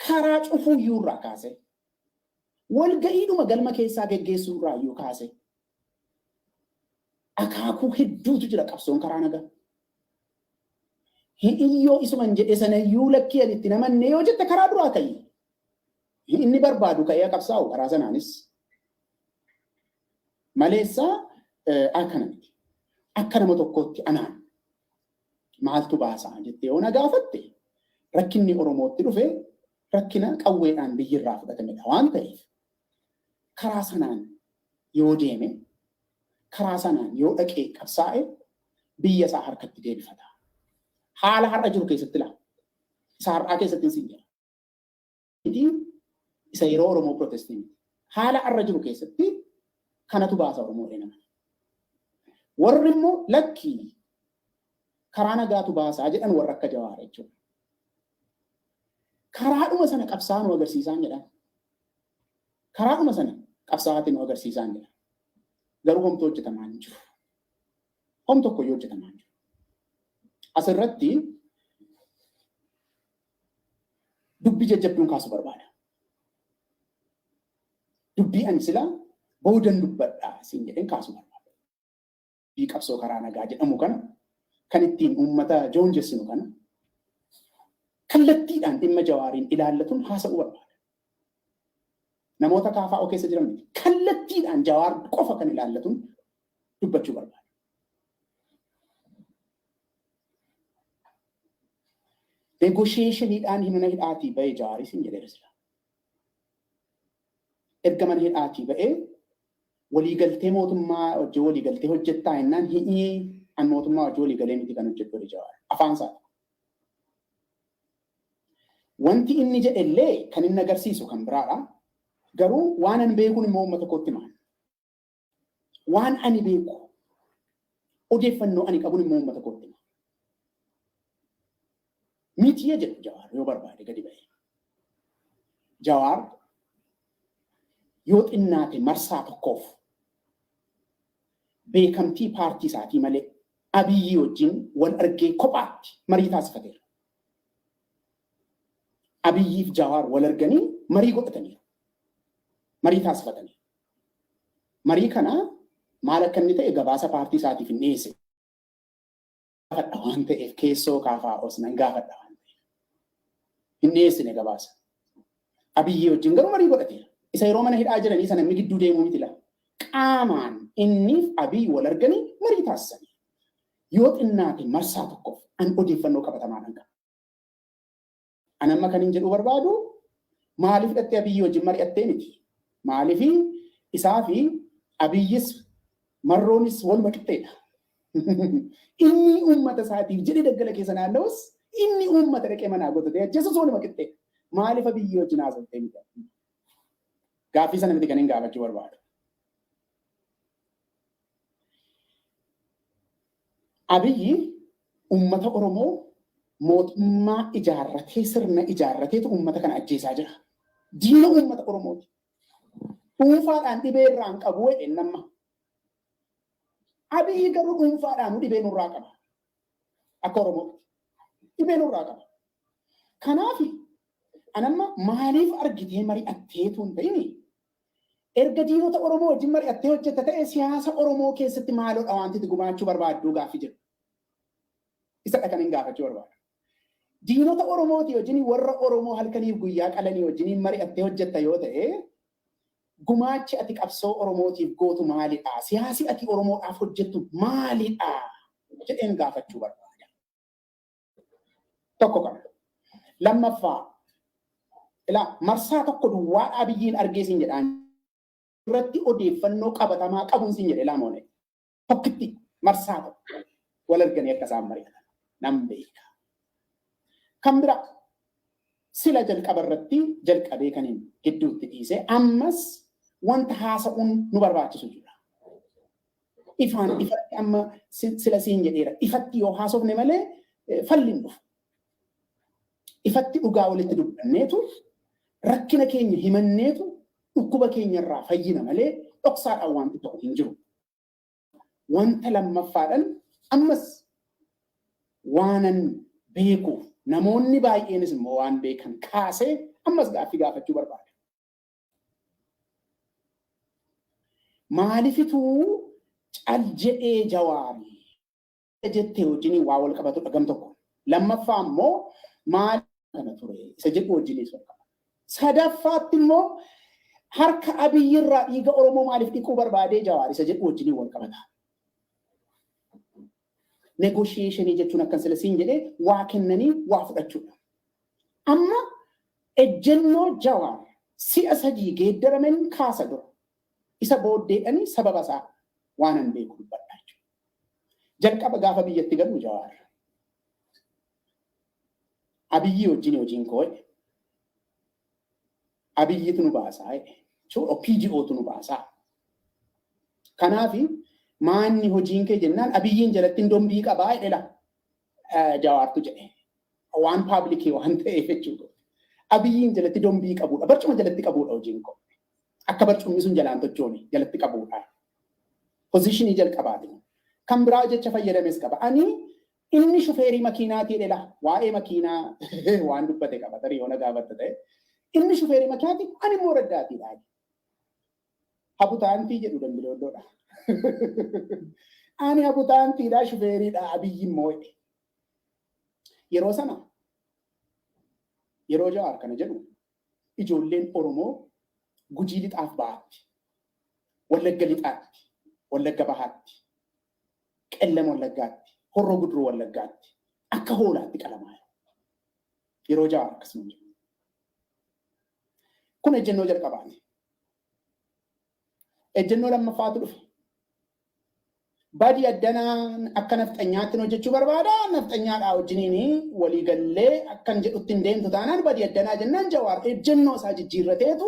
karaa cufuuyyuurraa kaasee, walga'iidhuma galma keessaa geggeessuurraa iyyuu kaasee, akaakuu hedduutu jira qabsoon karaa nagaa. Hi'iyyoo isuman jedhe sanayyuu lakkii ani itti namanne yoo jette, karaa duraa ka'i. Inni barbaadu ka'ee qabsaa'u karaa sanaanis. Maleessaa akkana miti. Akka nama tokkootti anaan maaltu baasaa jettee yoo na gaafatte, rakkinni Oromootti dhufe rakkina qawweedhaan biyyirraa fudhatamedha waan ta'eef, karaa sanaan yoo deeme, karaa sanaan yoo dhaqee qabsaa'e, biyya isaa harkatti deebifata. Haala har'a jiru keessatti laa. Isa har'aa keessatti hin jira. Isa yeroo Oromoo protestii miti. Haala har'a jiru keessatti kanatu baasa Oromoo nama. Warri immoo lakkii, karaa nagaatu baasaa jedhan warra akka Jawaar jechuudha. Karaadhuma sana qabsaa nu agarsiisaan jedhan. Karaadhuma sana qabsaa'aatti nu agarsiisaan jedhan. Garuu homtuu hojjetamaa hin jiru. Hom tokko iyyuu hojjetamaa hin jiru. Asirratti dubbii jajjabduun kaasuu barbaada. Dubbii ani sila boodan dubbadhaa siin jedheen kaasuu barbaada. Dubbii qabsoo karaa nagaa jedhamu kana, kan ittiin uummata joonjessinu kana, kallattiidhaan dhimma Jawaariin ilaallatuun haasa'uu barbaada. Namoota KFO keessa jiran miti. Kallattiidhaan Jawaar qofa kan ilaallatuun dubbachuu barbaada. Negotiationiidhaan mana hidhaatii ba'ee Jawaaris hin jedheera sila. Erga mana hidhaatii ba'ee waliigaltee mootummaa wajjin waliigaltee hojjettaa jennaan, hi'ii, an mootummaa wajjin waliigalee miti kan hojjettu jedhe Jawaar. Afaan isaa. Wanti inni jedhe illee kan inni agarsiisu kan biraadha. Garuu waan ani beekuun immoo uummata kootti himaa. Waan ani beeku, odeeffannoo ani qabuun immoo uummata kootti hima. Miti jedhu Jawaar yoo barbaade gadi ba'e. Jawaar yoo xinnaate marsaa tokkoof Beekamtii paartii isaatii malee Abiyyi wajjin wal argee kophaatti marii taasifateera. Abiyyiif Jawaar wal arganii marii godhataniiru. Marii taasifatanii. Marii kana maal akka inni ta'e gabaasa paartii isaatiif hin dhiyeesse. Gaafadha waan ta'eef, keessoo KFOs nan gaafadha waan ta'eef. Hin dhiyeessine gabaasa. Abiyyi wajjin garuu marii godhateera. Isa yeroo mana hidhaa jiranii sana inni gidduu deemuu miti laa. Qaamaan inniif Abiyyi wal arganii marii taasisanii. Yoo xinnaate marsaa tokkoof an odeeffannoo qabatamaadhaan qaba. An amma kan hin jedhu barbaadu, maaliif dhattee Abiyyi wajjin mari'attee miti. Maaliif isaa fi Abiyyis Marroonis waluma qixxeedha. Inni uummata isaatiif jedhee daggala keessa naanna'us, inni uummata dhaqee manaa gotatee ajjeesus waluma qixxeedha. Maaliif Abiyyi wajjin haasoftee miti? Gaaffii sana miti kan hin gaafachuu barbaadu. Abiyyi uummata Oromoo mootummaa ijaarratee, sirna ijaarrateetu uummata kana ajjeesaa jira. Diina uummata Oromooti. Dhuunfaadhaan dhibee irraa hin qabu jedhe nama. Abiyyi garuu dhuunfaadhaan dhibee nurraa qaba. Akka Oromootti. Dhibee nurraa qaba. Kanaaf anamma maaliif argitee mari'atteetu hin ta'ini, erga diinota Oromoo wajjin mari'attee hojjetta ta'e, siyaasa Oromoo keessatti maaloodha wanti itti gumaachuu barbaadduu gaaffii jedhu. Isadha kan hin gaafachuu barbaadu. Diinota Oromooti wajjin, warra Oromoo halkaniif guyyaa qalanii wajjin mari'attee hojjetta yoo ta'e, gumaachi ati qabsoo Oromootiif gootu maalidha? Siyaasi ati Oromoodhaaf hojjettu maalidha? Jedheen gaafachuu barbaada. Tokko kana. Lammaffaa, ilaa, marsaa tokko duwwaa Abiyyiin argee siin jedhaan irratti odeeffannoo qabatamaa qabuun siin jedhe laamoone. Tokkitti marsaa tokko wal arganii akka isaan mari'atan nan beeka. Kan biraa, sila jalqaba irratti jalqabee kan hin gidduutti dhiise, ammas wanta haasa'uun nu barbaachisu jira. Ifaan ifatti amma sila siin jedheera, ifatti yoo haasofne malee falli hin dhufu. Ifatti dhugaa walitti dubbanneetu, rakkina keenya himanneetu dhukkuba keenya irraa fayyina malee dhoksaadhaan wanti ta'u hin jiru. Wanta lammaffaadhaan ammas waanan beekuuf, namoonni baay'eenis immoo waan beekan kaasee ammas gaaffii gaafachuu barbaada. Maalifituu cal jedhee Jawaarii jettee wajjin waa wal qabatudha gam tokko. Lammaffaa immoo maal kana ture isa jedhu wajjinis wal qabata. Sadaffaatti immoo harka Abiyyirraa dhiiga Oromoo maaliif dhiquu barbaadee Jawaar isa jedhu wajjin wal qabata. Negotiation jechuun akkan sila siin jedhee waa kennanii waa fudhachuudha. Amma ejjennoo Jawaar si'a sadii geeddaramen kaasa dura. Isa booddeedhani sababa isaa waan an beeku dubbadha jechuudha. Jalqaba gaafa biyyatti galu Jawaar, "Abiyyi wajjin hojiin koo," jedhe. "Abiyyitu nu baasaa," jedhe. OPDOtu nu baasaa. Kanaafi maanni hojiin kee jennaan, "Abiyyiin jalatti dombii qabaa," jedhe la Jawaartu jedhe. Waan public waan ta'eef jechuudha. "Abiyyiin jalatti dombii qabuudha. Barcuma jalatti qabuudha hojiin koo. Akka barcumni sun jalaan tochoone jalatti qabuudha." Position jalqabaati. Kan biraa jecha fayyadames qaba. "Ani inni shufeerii makiinaatii," jedhe. Waa'ee makiinaa waan dubbate qaba, tarii yoo na gaafatta ta'e. "Inni shufeerii makiinaati, ani immoo raddaatiidha." Habutaantii jedhu Dambidoolloodha. "Ani habutaantiidha, shufeeriidha Abiyyi immoo," jedhe. Yeroo sana, yeroo Jawaar kana jedhu, ijoolleen Oromoo Gujii Lixaaf Bahaatti, Wallagga Lixaatti, Wallagga Bahaatti, Qellam Wallaggaatti, Horroo Guduruu Wallaggaatti akka hoolaatti qalamaa jiru. Yeroo Jawaar akkasuma jiru. Kun ejjennoo jalqabaati. Ejjennoo lammaffaatu dhufe. "Badii addanaan akka nafxanyaatti hojjechuu barbaada. Nafxanyaadhaa wajjiniin walii gallee akkan jedhutti hin deemtu taanaan badii addanaa," jennaan, Jawaar ejjennoo isaa jijjiirrateetu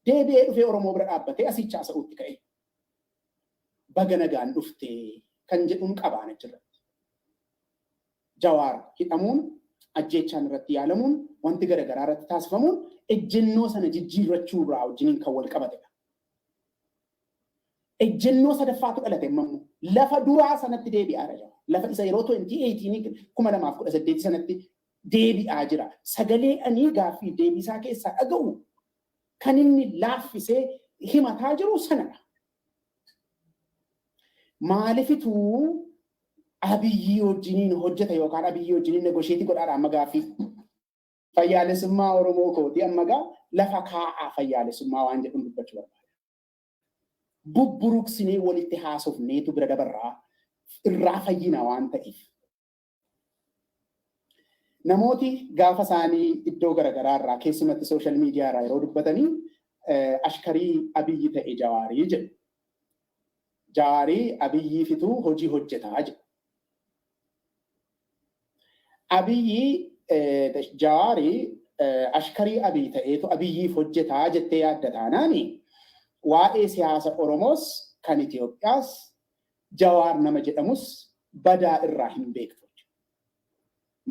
deebi'ee dhufee Oromoo bira dhaabbatee asicha haasa'uutti ka'e. Baga nagaan dhufte kan jedhuun qabaan achirratti. Jawaar hidhamuun, ajjeechaan irratti yaalamuun, wanti garaagaraa irratti taasifamuun ejjennoo sana jijjiirrachuu irraa wajjiniin kan wal qabatedha. Ejjennoo sadaffaatu dhalate immoo lafa duraa sanatti deebi'aa jira. Lafa isa yeroo 2018 2018 sanatti deebi'aa jira. Sagalee ani gaaffii deebisaa keessaa dhaga'u kan inni laaffisee himataa jiru sanadha. Maalifituu Abiyyii wajjiniin hojjeta yookaan Abiyyii wajjiniin negotiate godhaadha amma gaaffii? Fayyaalessummaa Oromoo kooti amma gaa lafa kaa'aa fayyaalessummaa waan jedhuun dubbachuu barbaada. Bubburuqsinee walitti haasofneetu bira dabarraa irraa fayyina waan ta'eef. Namooti gaafa isaanii iddoo garaagaraa irraa, keessumatti social media irraa yeroo dubbatanii, ashkarii Abiyyi ta'e Jawaarii jedhu. Jawaarii Abiyyii fituu hojii hojjetaa jedhu. Abiyyi Jawaarii ashkarii Abiy ta'eetu Abiyyiif hojjetaa jettee yaadda taanaani, waa'ee siyaasa Oromoos kan Itoophiyaas Jawaar nama jedhamus badaa irraa hin beektu.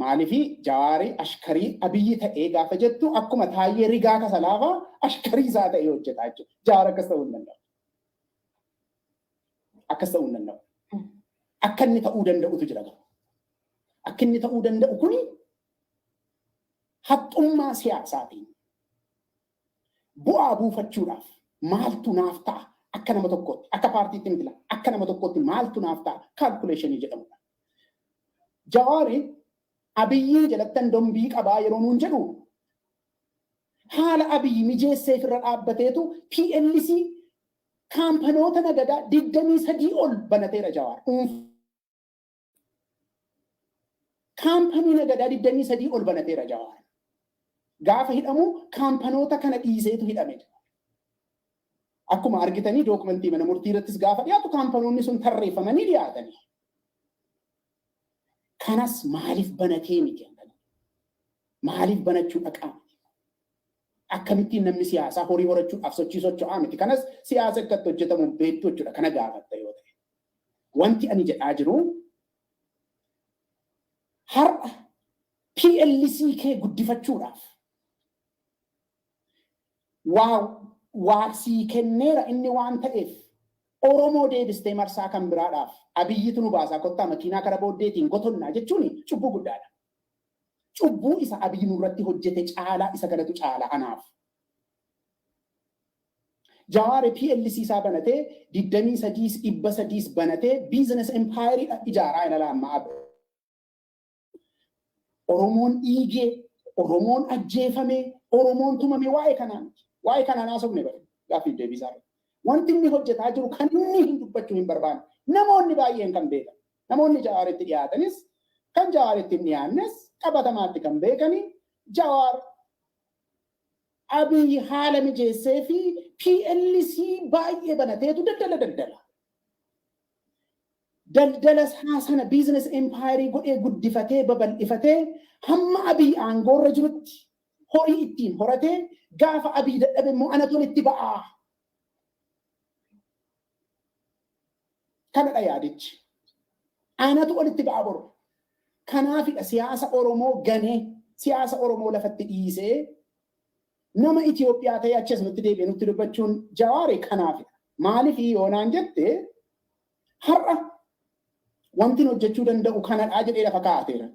Maaliifi Jawaarii ashkarii Abiyyi ta'ee gaafa jettu, akkuma Taayyee rigaa kasalaafaa ashkarii isaa ta'ee hojjetaa jechuudha. Jawaar akkas ta'uu hin danda'u. Akkas ta'uu hin danda'u. Akka inni ta'uu danda'utu jira garuu. Akka inni ta'uu danda'u kuni haxxummaa siyaasaatiin bu'aa buufachuudhaaf, maaltu naaf ta'a akka nama tokkootti, akka paartiitti miti, akka nama tokkootti maaltu naaf ta'a calculation jedhamudha. Jawaari Abiyyiin jalattan dombii qabaa yeroo nuun jedhu, haala Abiyyi mijeesseef irra dhaabbateetu PLC kaampanoota nagadaa 23 ol banateera Jawaar. Kaampanii nagadaa 23 ol banateera Jawaar. Gaafa hidhamu kaampanoota kana dhiiseetu hidhame. Akkuma argitanii dookumentii mana murtii irrattis gaafa dhiyaatu kaampanoonni sun tarreeffamanii dhiyaatanii. Kanas maaliif banatee miti? Maaliif banachuu dhaqaa miti? Akkamittiin namni siyaasaa horii horachuudhaaf sochii socho'aa miti? Kanas siyaasa akkatti hojjetamu beektu jechuudha kana gaafatta yoo ta'e. Wanti ani jedhaa jiru, har'a PLC kee guddifachuudhaaf waa waaqsii kenneera inni waan ta'eef, Oromoo deebistee marsaa kan biraadhaaf Abiyyitu nu baasaa, kottaa makiinaa kara booddeetiin gotonnaa jechuun cubbuu guddaadha. Cubbuu isa Abiyyi nurratti hojjete caalaa isa kanatu caala anaaf. Jawaar PLC isaa banatee, 23s 300s banatee, business empire ijaaraa ilala ammaa. Oromoon dhiigee, Oromoon ajjeefame, Oromoon tumame waa'ee kanaa miti. Waa'ee kanaan haasofne bare gaaffiif deebisaa irratti. Wanti inni hojjetaa jiru kan inni hin dubbachuu hin barbaanne. Namoonni baay'een kan beekan. Namoonni Jawaaritti dhiyaatanis kan Jawaaritti hin dhiyaannes qabatamaatti kan beekani, Jawaar Abiyyi haala mijeessee fi PLC baay'ee banateetu daldala daldala. Daldala isaa sana business empire godhee guddifatee babal'ifatee, hamma Abiyyi aangoorra jirutti horii ittiin horatee, gaafa Abiyyi dadhabe immoo anatu itti ba'aa. Kanadha yaadichi. Anatu olitti ba'a boru. Kanaafidha siyaasa Oromoo ganee, siyaasa Oromoo lafatti dhiisee, nama Itoophiyaa ta'ee achi as nutti deebi'ee nutti dubbachuun Jawaari kanaafidha. Maaliif yoonaan jette, har'a wanti hojjechuu danda'u kanadha jedhee lafa kaa'ateera.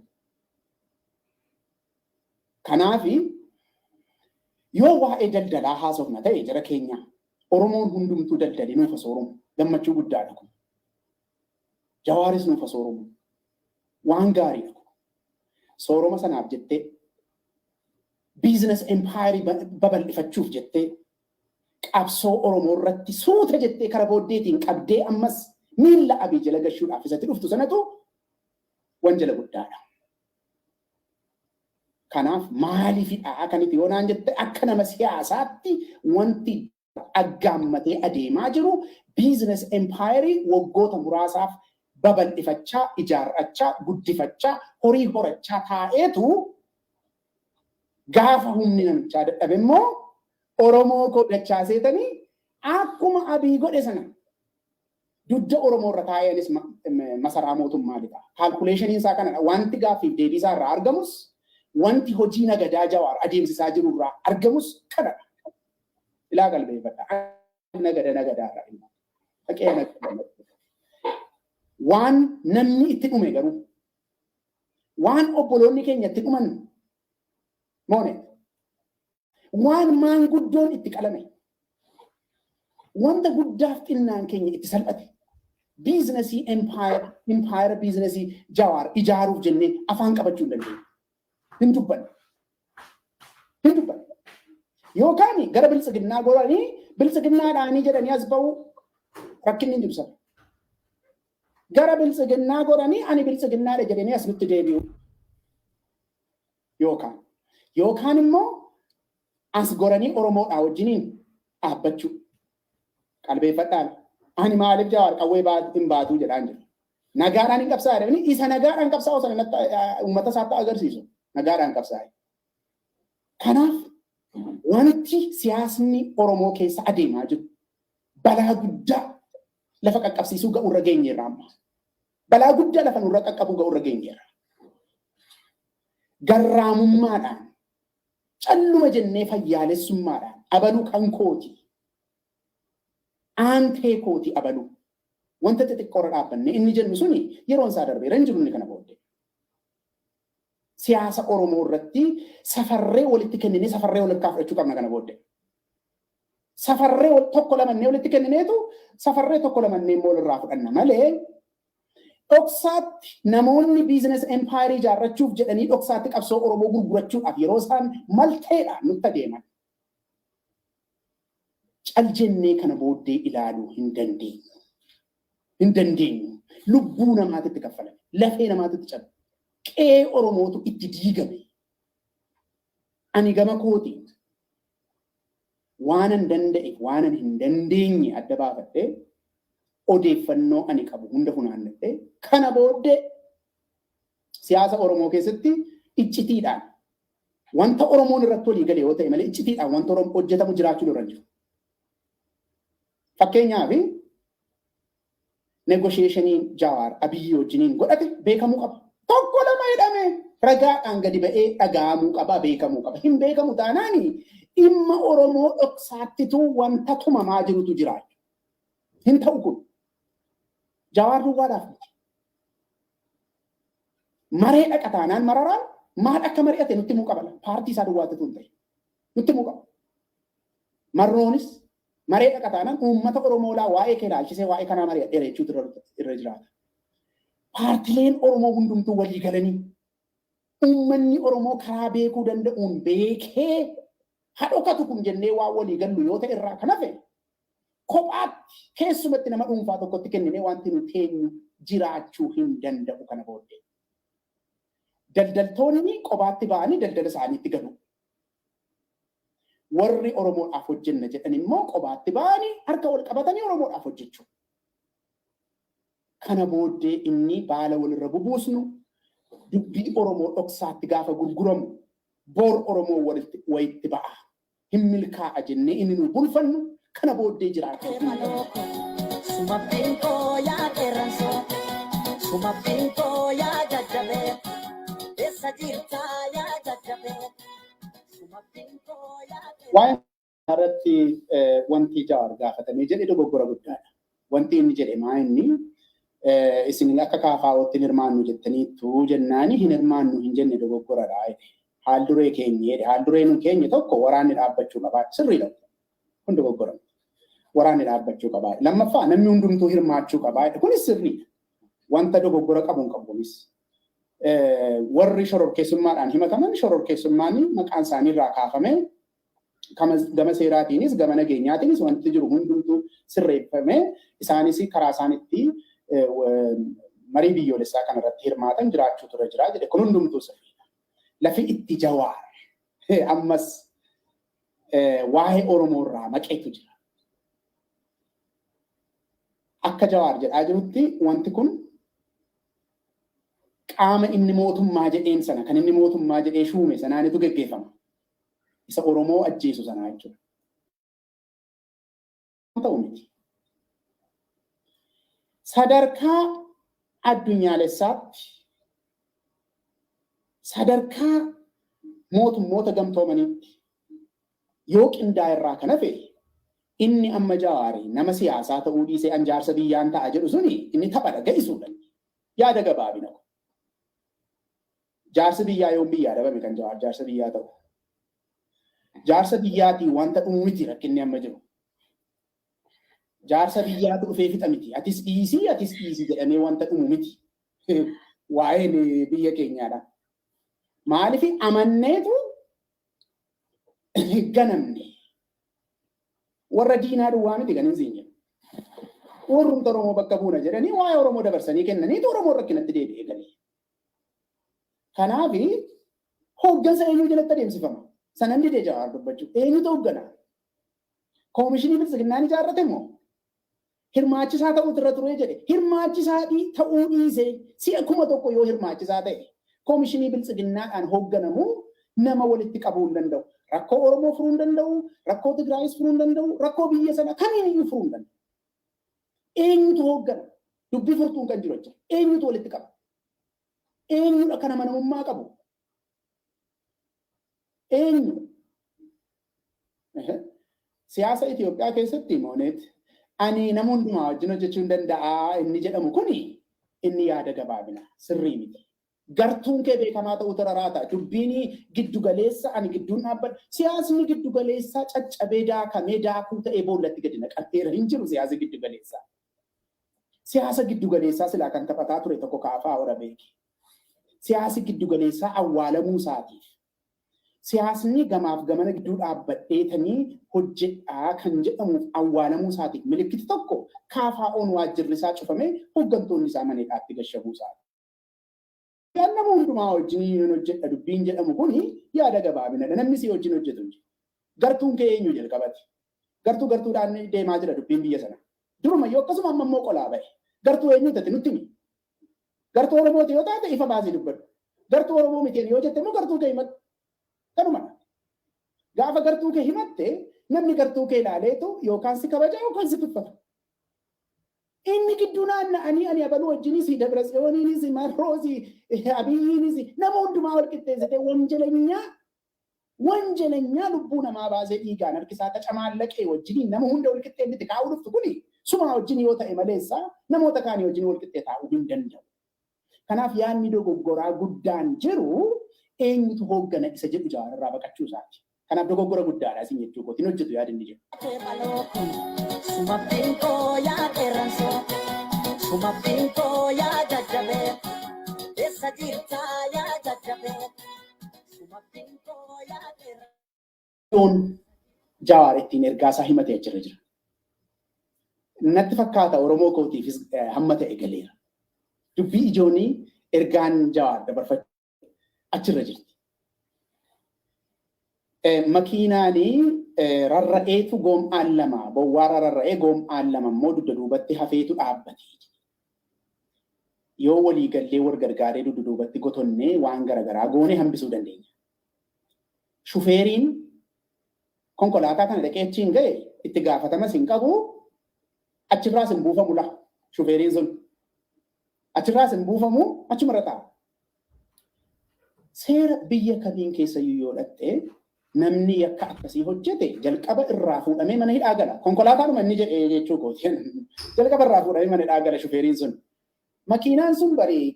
Kanaafi yoo waa'ee daldalaa haasofna ta'e, jara keenya, Oromoon hundumtuu daldali nuuf soorumu gammachuu guddaadha kun. Jawaaris nuuf soorumu waan gaariidha kun. Sooroma sanaaf jettee, business empire babal'ifachuuf jettee, qabsoo Oromoo irratti suuta jettee kara booddeetiin qabdee ammas miilla Abiy jala gashuudhaaf isatti dhuftu sanatu wanjala guddaadha. Kanaaf maaliifidha kan itti yoonaan jette, akka nama siyaasaatti wanti aggaammatee adeemaa jiru business empire waggoota muraasaaf babal'ifachaa, ijaarrachaa, guddifachaa, horii horachaa taa'eetu, gaafa humni namichaa dadhabe immoo Oromoo koo dachaaseetanii akkuma Abiy godhe sana dugda Oromoo irra taa'ee anis masaraa mootummaa lixa. Calculationiin isaa kanadha. Wanti gaaffiif deebii isaa irraa argamus, wanti hojii nagadaa Jawaar adeemsisaa jiru irraa argamus kanadha. Ilaa, qalbeeffadha. Nagada nagadaa irraa. Dhaqee waan namni itti dhume garuu, waan obboloonni keenya itti dhuman moone, waan maanguddoon itti qalame, wanta guddaaf xinnaan keenya itti salphate, business empire business Jawaar ijaaruuf jennee afaan qabachuu hin dandeenye. Hin dubbanne. Hin dubbanne. Yookaan gara Biltsiginnaa goranii Biltsiginnaadhaanii jedhanii as ba'u, rakkinni hin jiru. Gara Biltsiginnaa goranii ani Biltsiginnaadha jedhanii as nutti deebi'u. Yookaan immoo as goranii Oromoodhaa wajjiniin dhaabbachuu. Qalbeeffadhaan. Ani maaliif Jawaar qawwee hin baatuu jedhaan jiru. Nagaadhaan hin qabsaa'e jedhanii isa nagaadhaan qabsaa'u sana uummata isaatti agarsiisu. Nagaadhaan qabsaa'e. Kanaaf wanti siyaasni Oromoo keessa adeemaa jiru balaa guddaa lafa qaqqabsiisuu ga'urra geenyeerra amma. Balaa guddaa lafa nurra qaqqabuu ga'urra geenyeerra. Garraamummaadhaan, calluma jennee, fayyaalessummaadhaan abaluu kan kooti. Aantee kooti abaluu. Wanta xixiqqoorra dhaabbanne inni jennu suni yeroon isaa darbeera, hin jiru inni kana booddee. Siyaasa Oromoo irratti safarree walitti kenninee safarree walharkaa fudhachuu qabna kana booddee. Safarree tokko lamannee walitti kennineetu safarree tokko lamannee immoo walirraa fudhanna malee, dhoksaatti namoonni business empire ijaarrachuuf jedhanii dhoksaatti qabsoo Oromoo gurgurachuudhaaf yeroo isaan malteedhaan nutti adeeman, cal jennee kana booddee ilaaluu hin dandeenyu. Hin dandeenyu. Lubbuu namaatitti kaffalame. Lafee namaatitti cabe. Qe'ee Oromootu itti diigame. Ani gama kootiin waanan danda'e, waanan hin dandeenye adda baafadhee, odeeffannoo ani qabu hunda funaannadhee, kana booddee siyaasa Oromoo keessatti iccitiidhaan wanta Oromoon irratti walii gale yoo ta'e malee iccitiidhaan wanta Oromoo hojjetamu jiraachuu irra hin jiru. Fakkeenyaaf, negotiationiin Jawaar Abiyyi wajjiniin godhate beekamuu qaba. Tokko lama jedhame ragaadhaan gadi ba'ee dhaga'amuu qaba, beekamuu qaba. Hin beekamu taanaani dhimma Oromoo dhoksaattitu wanta tumamaa jirutu jira. Hin ta'u kun. Jawaar duwwaadhaaf miti. Maree dhaqa taanaan Mararaan maal akka mari'ate nutti himuu qaba. Paartii isaa duwwaatti tun ta'e. Nutti himuu qaba. Marroonis maree dhaqa taanaan uummata Oromoolaa waa'ee kee ilaalchisee waa'ee kanaa mari'adheera jechuutu irra jiraata. Paartileen Oromoo hundumtuu walii galanii uummanni Oromoo karaa beekuu danda'uun beekee hadhokatu kun jennee waan walii gallu yoo ta'e irraa kan hafe, kophaatti keessumatti nama dhuunfaa tokkotti kenninee wanti nu teenyu jiraachuu hin danda'u kana booddee. Daldaltoonni kophaatti ba'anii daldala isaaniitti galu. Warri Oromoodhaaf hojjenna jedhan immoo kophaatti ba'anii harka wal qabatanii Oromoodhaaf hojjechuu. Kana booddee inni baala walirra bubuusnu, dubbii Oromoo dhoksaatti gaafa gurguramu, bor Oromoo walitti ba'a. Hin milkaa'a jennee inni nu bulfannu kana booddee jiraachuu hin danda'u. Suma binkoo yaa qeerransoo, suma binkoo yaa jajjabee, eessa jirtaa yaa jajjabee, suma binkoo yaa. Waa'ee irratti wanti Jawaar gaafatamee jedhe dogoggora guddaadha. Wanti inni jedhe maa inni isin akka KFO'tti hin hirmaannu jettaniittu jennaani, hin hirmaannu hin jenne, dogoggoradha jedhe. Haal duree keenya jedhe. Haal duree nu keenya tokko waraanni dhaabbachuu qabaa. Sirriidha. Kun dogoggora. Waraanni dhaabbachuu qabaa. Lammaffaa, namni hundumtuu hirmaachuu qabaa. Kunis sirriidha. Wanta dogoggora qabu hin qabu kunis. Warri shororkeessummaadhaan himataman shororkeessummaan maqaan isaanii irraa kaafamee, gama seeraatiinis gama nageenyaatiinis wanti jiru hundumtuu sirreeffamee, isaanis karaa isaanitti marii biyyoolessaa kanarratti hirmaatan jiraachuu ture jira jedhe. Kun hundumtuu sirriidha. Lafi itti Jawaar ammas waa'ee Oromoo irraa maqeetu jira. Akka Jawaar jedhaa jirutti wanti kun qaama inni mootummaa jedheen sana, kan inni mootummaa jedhee shuume sanaanitu geggeeffama. Isa Oromoo ajjeesu sanaa jechuudha. Ta'u miti. Sadarkaa addunyaalessaatti, sadarkaa Mootummoota Gamtoomaniitti yoo qindaa'e irraa kan hafe, Inni amma Jawaarii nama siyaasaa ta'uu dhiisee an jaarsa biyyaan ta'a jedhu suni inni taphadha, ga'isuudha. Yaada gabaabina. Jaarsi biyyaa yoom biyyaa dhabame kan Jawaar jaarsa biyyaa ta'u? Jaarsa biyyaatiin wanta dhumu miti rakkinni amma jiru. Jaarsa biyyaatu dhufee fixa miti. Atis dhiisii, atis dhiisii jedhamee wanta dhumu miti. Waa'een biyya keenyaadha. Maaliif amanneetu ganamne? Warra diinaa duwwaa miti kan hin siin jedhu. Warrumta Oromoo bakka buuna jedhanii waa'ee Oromoo dabarsanii kennaniitu Oromoo rakkinatti deebi'ee galee. Kanaaf hooggansa eenyuu jalatti adeemsifama? Sanan didee Jawaar dubbachuu. Eenyutu hooggana? Koomishinii Biltsiginnaan ijaarrate moo? Hirmaachisaa ta'uutu irra turee jedhe. Hirmaachisaa ta'uu dhiisee si'a 1000 yoo hirmaachisaa ta'e, koomishinii Biltsiginnaadhaan hoogganamu nama walitti qabuu hin danda'u. Rakkoo Oromoo furuu hin danda'u, rakkoo Tigraayis furuu hin danda'u, rakkoo biyya sana kamiin iyyuu furuu hin danda'u. Eenyutu hooggana? Dubbii furtuun kan jiru jira. Eenyutu walitti qaba? Eenyudha kan amanamummaa qabu? Eenyu? Siyaasa Itoophiyaa keessatti, Mooneet, ani nama hundumaa wajjin hojjechuu hin danda'a inni jedhamu kuni inni yaada gabaabina sirrii miti. Gartuun kee beekamaa ta'utu raraata. Dubbiin giddu galeessa ani gidduun dhaabbadha. Siyaasni giddu galeessaa caccabee daakamee daakuu ta'ee boollatti gadi naqameera, hin jiru siyaasni giddu galeessaa. Siyaasa giddu galeessaa silaa kan taphataa ture tokko kaafaa hora beeki. Siyaasi giddu galeessaa awwaalamuu isaatiif, siyaasni gamaaf gamana gidduu dhaabbadheetanii hojjedhaa kan jedhamuuf awwaalamuu isaatiif milikkiti tokko KFO'n waajjirri isaa cufamee hooggantoonni isaa mana hidhaatti gashamuu isaati. Yaan nama hundumaa wajjin nan hojjedha dubbiin jedhamu kuni yaada gabaabinadha. Namni si wajjin hojjetu hin jiru. Gartuun kee eenyu jalqabati? Gartuu gartuudhaan deemaa jira dubbiin biyya sana. Duruma yoo akkasuma amma immoo qolaa ba'e. Gartuu eenyu taate nutti himi. Gartuu Oromooti yoo taate ifa baasii dubbadhu. Gartuu Oromoo miteen yoo jette immoo gartuu kee himadhu. Kanumadha. Gaafa gartuu kee himatte, namni gartuu kee ilaaleetu yookaan si kabaja yookaan si tuffata. Inni gidduu naanna'anii ani abaluu wajjinis, Dabra Tsiyooniinis, Marroosi, Abiyyiinis, nama hundumaa wal qixxeessitee wanjalanyaa wanjalanyaa lubbuu namaa baasee dhiigaan harkisaa tacamaallaqee wajjiniin nama hunda wal qixxeessite kaa'uu dhuftu kuni sumaa wajjin yoo ta'e maleessa namoota kaanii wajjin wal qixxee taa'uu hin danda'u. Kanaaf yaadni dogoggoraa guddaan jiru eenyutu hooggana isa jedhu Jawaar irraa baqachuu isaati. Kanaaf dogoggora guddaadha isin jechuu kooti, hin hojjetu yaadni jedhu. Sumabdiin koo yaa qeerransoo, sumabdiin koo yaa jajjabee, eessa jirtaa yaa jajjabee? Sumabdiin koo yaa qeerransoo. Yoon Jawaar ittiin ergaa isaa himatee achirra jira. Natti fakkaata Oromoo kootiifis hamma ta'e galeera. Dubbii ijoonii ergaan Jawaar dabarfachuu achirra jirti. Makiinaanii rarra'eetu goom'aan lama bowwaarra rarra'ee, goom'aan lama immoo dugda duubatti hafeetu dhaabbate. Yoo walii gallee wal gargaaree dugda duubatti gotonnee waan garaagaraa goonee hambisuu dandeenya. Shufeeriin konkolaataa kana dhaqee achiin ga'e itti gaafatamas hin qabu, achirraas hin buufamu la shufeeriin sun. Achirraas hin buufamu, achumarra taa'a. Seera biyya kamiin keessayyuu yoo dhatte, namni yakka akkasii hojjete jalqaba irraa fuudhamee mana hidhaa gala. Konkolaataadhuma inni jedhee jechuu kooti. Jalqaba irraa fuudhamee mana hidhaa gala shufeeriin sun. Makiinaan sun bari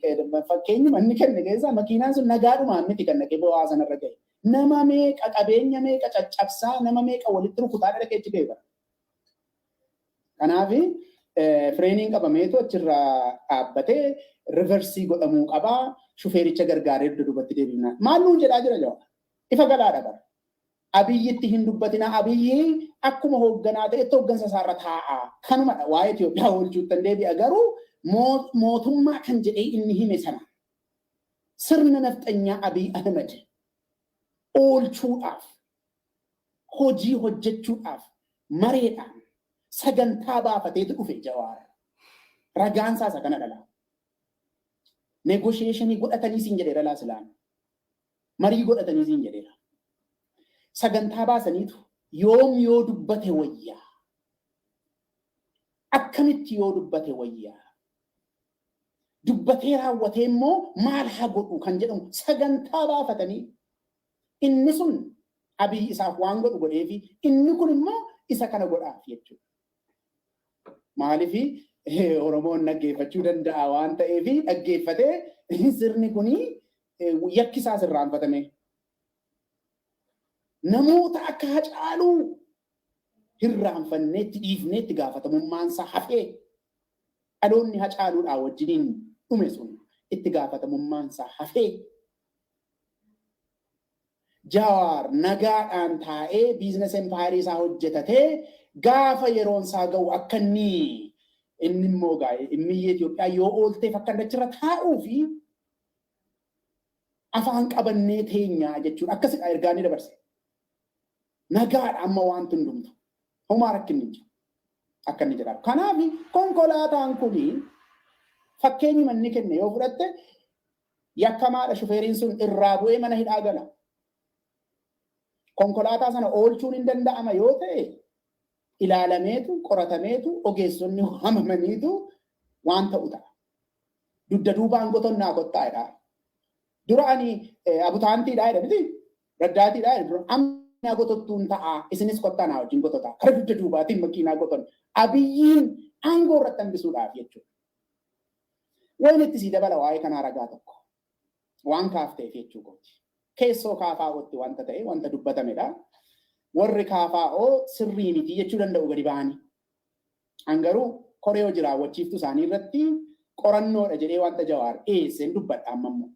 fakkeenyuma inni kenne keessaa makiinaan sun nagaadhumaan miti kan dhaqee bu'aa sanarra ga'e. Nama meeqa, qabeenya meeqa caccabsaa, nama meeqa walitti rukutaa dhaqee achi ga'e bara. Kanaaf fireeniin qabameetu achirraa dhaabbatee reverse godhamuu qabaa. Shufeericha gargaaree dugda duubatti deebifnaa. Maal nuun jedhaa jira Jawaar? Ifa galaadha bara. Abiyyitti hin dubbatina, Abiyyi akkuma hoogganaa ta'etti hooggansa isaarra taa'a. Kanumadha waa'ee Itoophiyaa oolchuuttan deebi'a, garuu mootummaa kan jedhee inni hime sana, sirna nafxanyaa Abiy Ahmed oolchuudhaaf hojii hojjechuudhaaf mareedhaan sagantaa baafateetu dhufe Jawaar. Ragaan isaa isa kana dhala. Negotiation godhatanii siin jedheera laa silaan. Marii godhatanii siin jedheera. Sagantaa baasaniitu yoom yoo dubbate wayyaa? Akkamitti yoo dubbate wayyaa? Dubbatee raawwatee immoo maal haa godhu kan jedhamu sagantaa baafatanii, inni sun Abiy isaaf waan godhu godheefi, inni kun immoo Isa kana godhaaf jechuudha. Maaliif Oromoon dhaggeeffachuu danda'a waan ta'eef dhaggeeffatee sirni kuni yakkisaa sirraanfatame. Namoota akka Hacaaluu hirraanfanneetti dhiifneetti gaafatamummaan isaa hafee, dhaloonni Hacaaluudhaa wajjiniin dhume sun itti gaafatamummaan isaa hafee, Jawaar nagaadhaan taa'ee business empire isaa hojjetatee gaafa yeroon isaa ga'u akka inni immoo gaa'e immiyya Itoophiyaa yoo oolteef akka inni achirra taa'uu fi afaan qabannee teenyaa jechuudha. Akkasidha ergaa inni dabarse. Nagaadha amma wanti hundumtu. Homaa rakkinni hin jiru. Akka inni jedhamu. Kanaaf konkolaataan kuni fakkeenyuma inni kenne yoo fudhatte, yakkamaadha shufeeriin sun, irraa bu'ee mana hidhaa gala. Konkolaataa sana oolchuun hin danda'ama yoo ta'e, ilaalameetu, qoratameetu, ogeessonni waamamaniitu waan ta'u ta'a. Dugda duubaan gotonnaa kottaa'edha. Dura ani abutaantiidha jedha miti, raddaatiidha jedha, amma gotottuun ta'a, isinis kottaa naa wajjin gototaa kara dugda duubaatiin makiinaa goton Abiyyiin aangoo irratti hambisuudhaaf jechuudha. Wayin itti sii dabala, waa'ee kanaa ragaa tokko waan kaafteef jechuu kooti. Keessoo KFOtti wanta ta'e, wanta dubbatamedha. Warri KFO sirrii miti jechuu danda'u gadi ba'anii. An garuu koree hojii raawwachiiftuu isaanii irratti qorannoodha jedhee wanta Jawaar dhiyeesseen dubbadha amma immoo.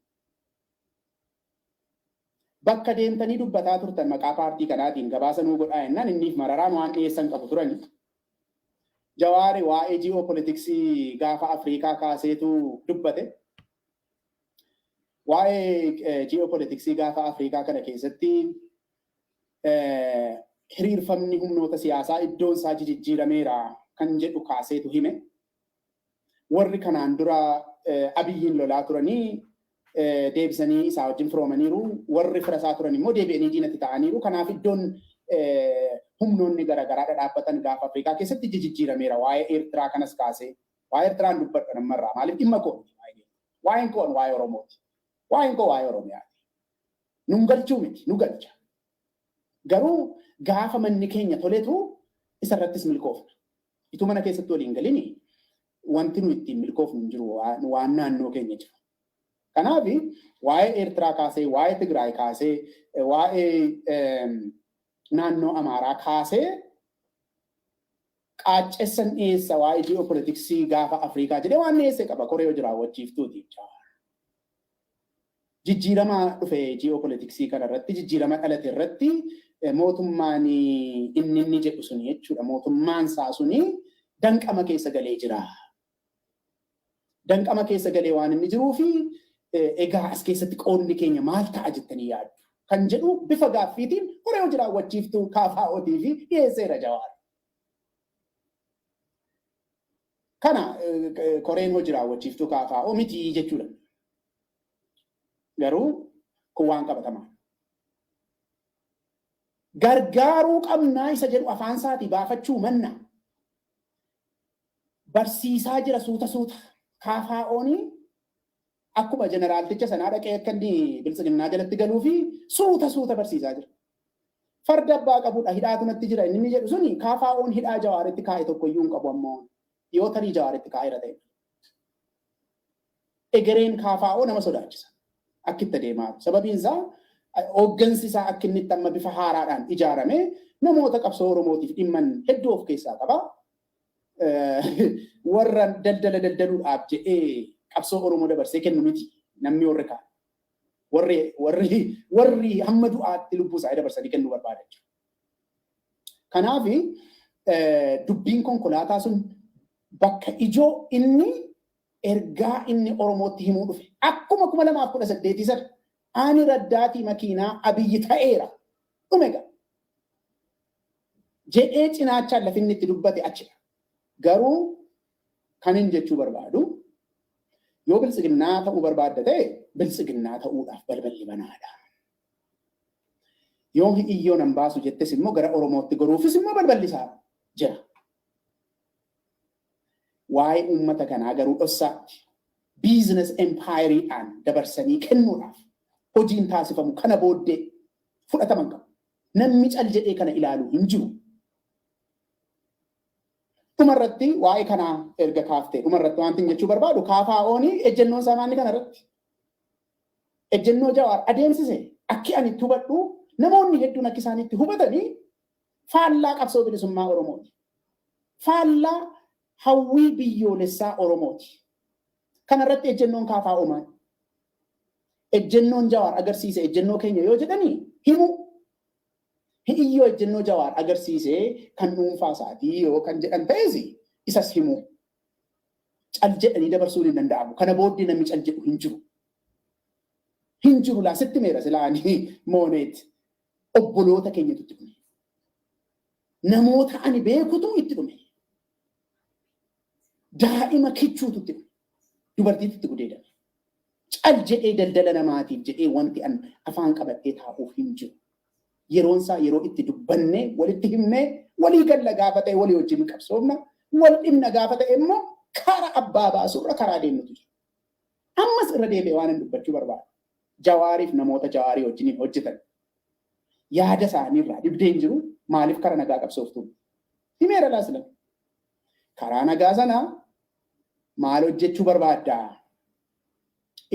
Bakka deemtanii dubbataa turtan maqaa paartii kanaatiin gabaasa nuu godhaa jennaan, inniif Mararaan waan dhiyeessan qabu turani. Jawaari waa'ee ji'oopolitiksii gaafa Afriikaa kaaseetu dubbate. Waa'ee ji'oopolitiksii gaafa Afriikaa kana keessatti hiriirfamni humnoota siyaasaa iddoon isaa jijjiirameera kan jedhu kaaseetu hime. Warri kanaan dura Abiyyiin lolaa turanii deebisanii isaa wajjin firoomaniiru. Warri fira isaa turan immoo deebi'anii diinatti ta'aniiru. Kanaaf iddoon humnoonni garaagaraa dhadhaabbatan gaafa Afrikaa keessatti jijjiirameera. Waa'ee Eertiraa kanas kaasee. Waa'ee Eertiraan dubbadha namarraa. Maaliif dhimma koo? Waa'een koo waa'ee Oromooti. Waa'een koo waa'ee Oromiyaati. Nun galchuu miti, nu galcha. Garuu gaafa manni keenya toletu isarrattis milkoofna. Ituu mana keessatti waliin galini wanti nu ittiin milkoofnu hin jiru, waan naannoo keenya jiru. Kanaaf waa'ee Eertiraa kaasee, waa'ee Tigraay kaasee, waa'ee naannoo Amaaraa kaasee qaaccessan dhiyeessa, waa'ee ji'oopolitiksii gaafa Afrikaa jedhee waan dhiyeesse qaba, koree hojii raawwachiiftuuti. Jijjiirama dhufe ji'oopolitiksii kana irratti, jijjiirama dhalate irratti, mootummaan inni jedhu suni jechuudha. Mootummaan isaa suni danqama keessa galee jira. Danqama keessa galee waan inni jiruu fi egaa as keessatti qoodni keenya maal ta'a jettanii yaaddu? Kan jedhu bifa gaaffiitiin koree hojii raawwachiiftuu KFOtii fi dhiyeesseera Jawaar. Kana koreen hojii raawwachiiftuu KFO miti jechuudha. Garuu kun waan qabatamaa. Gargaaruu qabnaa isa jedhu afaan isaatii baafachuu manna. Barsiisaa jira suuta suuta. KFO'n akkuma jeneraalticha sanaa dhaqee akka inni Biltsiginnaa jalatti galuu fi suuta suuta barsiisaa jira. Farda abbaa qabudha hidhaatu natti jira inni jedhu suni, KFO'n hidhaa Jawaaritti kaa'e tokko iyyuu hin qabu ammoo, yoo tarii Jawaaritti kaa'eera ta'e. Egereen KFO nama sodaachisa. Akka itti adeemaa. Sababiin isaa hooggansi isaa akka inni itti amma bifa haaraadhaan ijaarame namoota qabsoo Oromootiif dhimman hedduu of keessaa qaba. Warra daldala daldaluudhaaf jedhee qabsoo Oromoo dabarsee kennu miti namni warri kaan. Warri hamma du'aatti lubbuu isaanii dabarsanii kennuu barbaadan jiru. Kanaaf dubbiin konkolaataa sun bakka ijoo inni ergaa inni Oromootti himuu dhufe. Akkuma 2018 sana ani raddaatii makiinaa Abiyyi ta'eera. Dhume gaa. Jedhee cinaachaan lafinni itti dubbate achidha. Garuu kan hin jechuu barbaadu, yoo Biltsiginnaa ta'uu barbaadda ta'e, Biltsiginnaa ta'uudhaaf balballi banaadha. Yoo iyyoo nan baasu jettes immoo gara Oromootti goruufis immoo balballi isaa jira. Waa'ee uummata kanaa garuu dhossaatti business empireiidhaan dabarsanii kennuudhaaf hojiin taasifamu kana booddee fudhataman qabu. Namni cal jedhee kana ilaalu hin jiru. Dhumarratti waa'ee kanaa erga kaaftee, dhumarratti wanti jechuu barbaadu, KFO'n ejjennoon isaa maanni kanarratti? Ejjennoo Jawaar adeemsise akki ani itti hubadhu, namoonni hedduun akka isaan itti hubatanii, faallaa qabsoo bilisummaa Oromooti. Faallaa hawwii biyyoolessaa Oromooti. Kanarratti ejjennoon KFO maali? Ejjennoon Jawaar agarsiise ejjennoo keenya yoo jedhanii himu. Hiyyoo ejjennoo Jawaar agarsiise kan dhuunfaa isaatii yoo kan jedhan ta'es isas himu. Cal jedhanii dabarsuun hin danda'amu. Kana booddee namni cal jedhu hin jiru. Hin jiru laa sitti meera silaanii mooneet obboloota keenyatu itti dhume. Namoota ani beekutu itti dhume. Daa'ima kichuutu itti dhume. Dubartiitu itti gudeedame. Cal jedhee daldala namaatiif jedhee wanti an afaan qabadhee taa'uuf hin jiru. Yeroon isaa yeroo itti dubbannee walitti himnee walii galla gaafa ta'e walii wajjin qabsoofna. Wal dhibna gaafa ta'e immoo karaa abbaa baasurra karaa deemnutu jira. Ammas irra deebi'ee waan hin dubbachuu barbaadu. Jawaariif namoota Jawaarii wajjiniin hojjetan yaada isaaniirraa dhibdee hin jiru, maaliif karaa nagaa qabsooftu? Himeera laasila. Karaa nagaa sana maal hojjechuu barbaaddaa?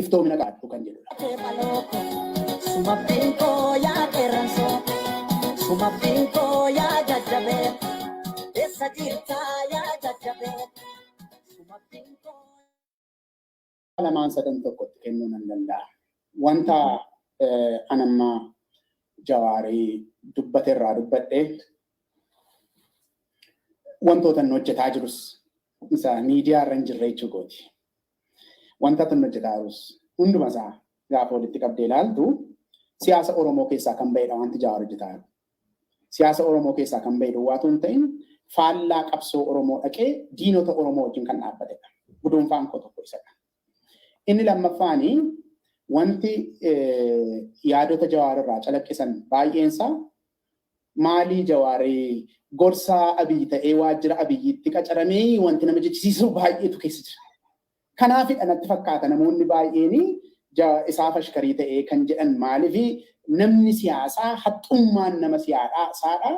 Iftoomina qabaadhu kan jedhudha. Suma binkoo yaa qeerransoo, suma binkoo yaa jajjabee, eessa jirtaa yaa jajjabee, suma binkoo. Lamaan sadan tokkotti kennuu nan danda'a. Wanta anamma Jawaarii dubbate irraa dubbadhe, wantoota inni hojjetaa jirus isa miidiyaa irra hin jirre jechuu kooti. Wanta inni hojjetaa jirus hunduma isaa gaafa walitti qabdee ilaaltu, siyaasa Oromoo keessaa kan bahedha wanti Jawaar hojjetaa jiru. Siyaasa Oromoo keessaa kan bahe duwwaatu hin ta'in, faallaa qabsoo Oromoo dhaqee diinota Oromoo wajjin kan dhaabbatedha. Guduunfaan koo tokko isadha. Inni lammaffaani, wanti yaadota Jawaar irraa calaqqisan baay'eensaa maalii, Jawaarii gorsaa Abiyyi ta'ee waajjira Abiyyiitti qacaramee wanti nama jechisiisu baay'eetu keessa jira. Kanaafidha natti fakkaata namoonni baay'een isaaf ashkarii ta'ee kan jedhan. Maaliif namni siyaasaa haxxummaan nama siyaasaadha